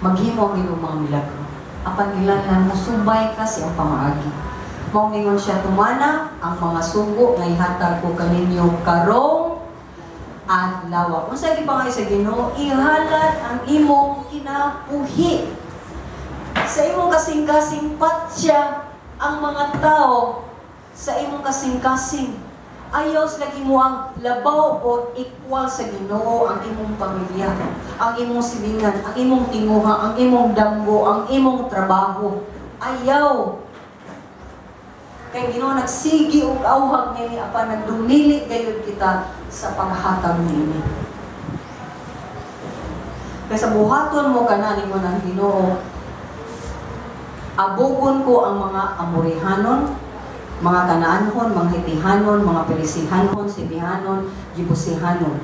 Maghimo ang Ginoo mga milagro. Apan gilanlan mo, subay ka sa iyang pamaagi. Mao ningon siya, tumana ang mga sugo nga ihatag ko kaninyo karong adlaw. Unsa gipangay sa Ginoo, ihalad ang imong kinabuhi. Sa imong kasing-kasing, patsya ang mga tao sa imong kasing-kasing. Ayaw sila mo ang labaw o equal sa Ginoo ang imong pamilya, ang imong silingan, ang imong tinguha, ang imong damgo, ang imong trabaho. Ayaw. Kay Ginoo nagsigi og awhag nini apan nagdumili gayud kita sa paghatag niini. Kay sa buhaton mo kana, ningon ang Ginoo, abugon ko ang mga Amorihanon, mga Kanaanhon, mga Hitihanon, mga Perisihanon, Sibihanon, Jebusihanon.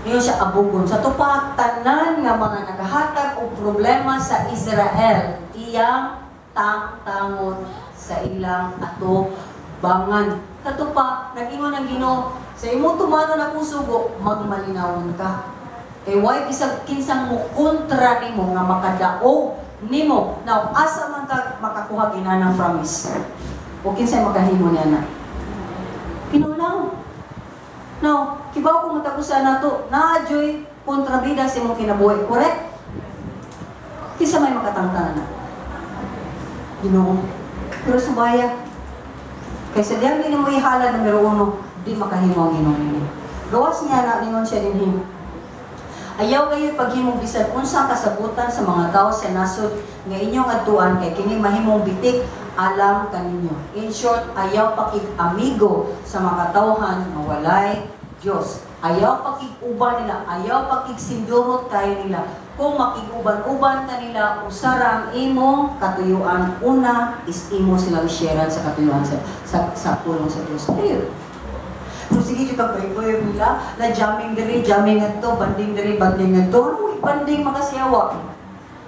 Ngayon siya abugon. Sa tupak, tanan nga mga naghatag og problema sa Israel, iyang tangtangon sa ilang atubangan. Sa tupak, nag-ingon ang Ginoo, sa imong tumanon akong sugo, magmalinawon ka. Kay way bisag kinsang mo kontra nimo nga makadaog nimo. Now, asa man ka makakuha ginanang promise? O kinsay makahimo niya na? Ginoo lang. Now, kibaw ko matag usa nato, naa juy kontrabida sa imong kinabuhi, correct? Kinsa may makatangtang na? Ginoo. Pero subaya, kay sa diyang di mo ihala numero uno, di makahimo ang Ginoo nini. Gawas niya na, ningon siya dinhi. Ayaw kayo paghimong bisan unsa kasabutan sa mga tao sa nasod nga inyong adtuan kay kini mahimong bitik alang kaninyo. In short, ayaw pakig-amigo sa mga katawhan nga walay Dios. Ayaw pakig-uban nila, ayaw pakigsindurot kayo nila. Kung makig-uban-uban ka nila, usara ang imong katuyuan. Una is imo silang sharean sa katuyuan sa pulong sa Dios. Period. Pero sige, yung pag nila, na jamming diri, jamming ngadto, banding diri, banding ngadto. Ano, banding makasiyawa?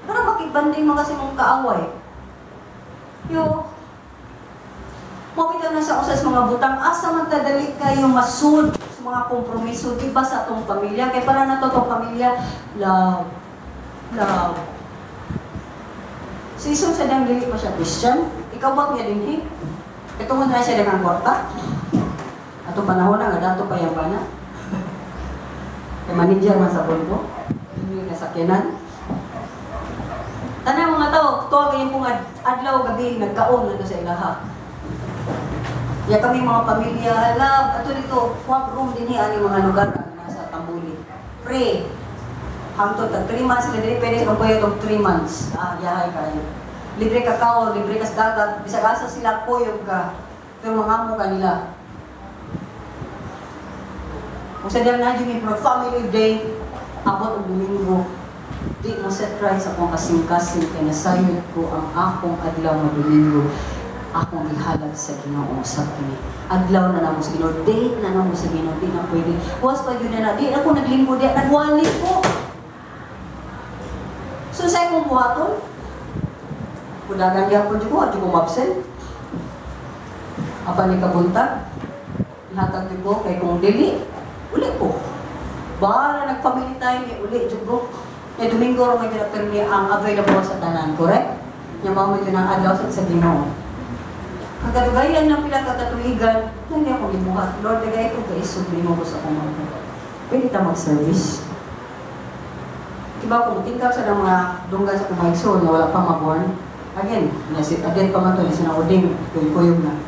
Ano makibanding makasi mong kaaway? Yo, mabitaw na sa usas mga butang, asa man tadali kayo masud sa mga kompromiso, di ba, sa atong pamilya? Kay para na to atong pamilya, love, love. Si Ison sa dang dili pa siya Christian, ikaw ba niya dinhi? Itungod na siya daghang kwarta. Ato panahon na nga dato pa yung bana. Kay manager man sa Volvo, hindi na sakyanan. Tanang mga tao, tuwa kayong pong adlaw gabi nagkaon na sa ilaha. Ya kami mga pamilya, love, ato dito, kuwag room din ani mga lugar na nasa Tambuli. Pre, hangtod tag 3 months sila diri, pwede sa kuya tog 3 months. Ah, yahay kayo. Libre kakao, libre kas dagat, bisag asa sila kuyog ka. Pero mangamo ka nila. Kung sa diyan na yung family day, abot og Domingo, di mo set right sa akong kasing-kasing kay nasayod ko ang akong adlaw nga Domingo, akong gihalag sa Ginoo sa kini. Adlaw na namo sa Ginoo, date na namo sa Ginoo, di na pwede. Was pa yun na, di ako naglingkod di, nagwali ko. So sa akong buhaton, kudagan gyapon jud ko, adyo ko mabsent. Apan ni kabuntag, ihatag jud ko kay kung dili, uli ko. Bahala nag-family time, eh, uli jud ko. Nya Domingo ra may pirmi ang available sa tanan, correct? Nya mao man yun ang adlaw sa Ginoo. Kagadugayan ng pila ka katuigan, nang ako gibuhat. Lord, dagay ko kaisog nimo ko sa akong mga. Pwede ta mag-service. Diba kung tingkap sa mga dunggan sa kumaigsoon na wala pa maborn, again, again pa man to, niya sinauding, kuyog na.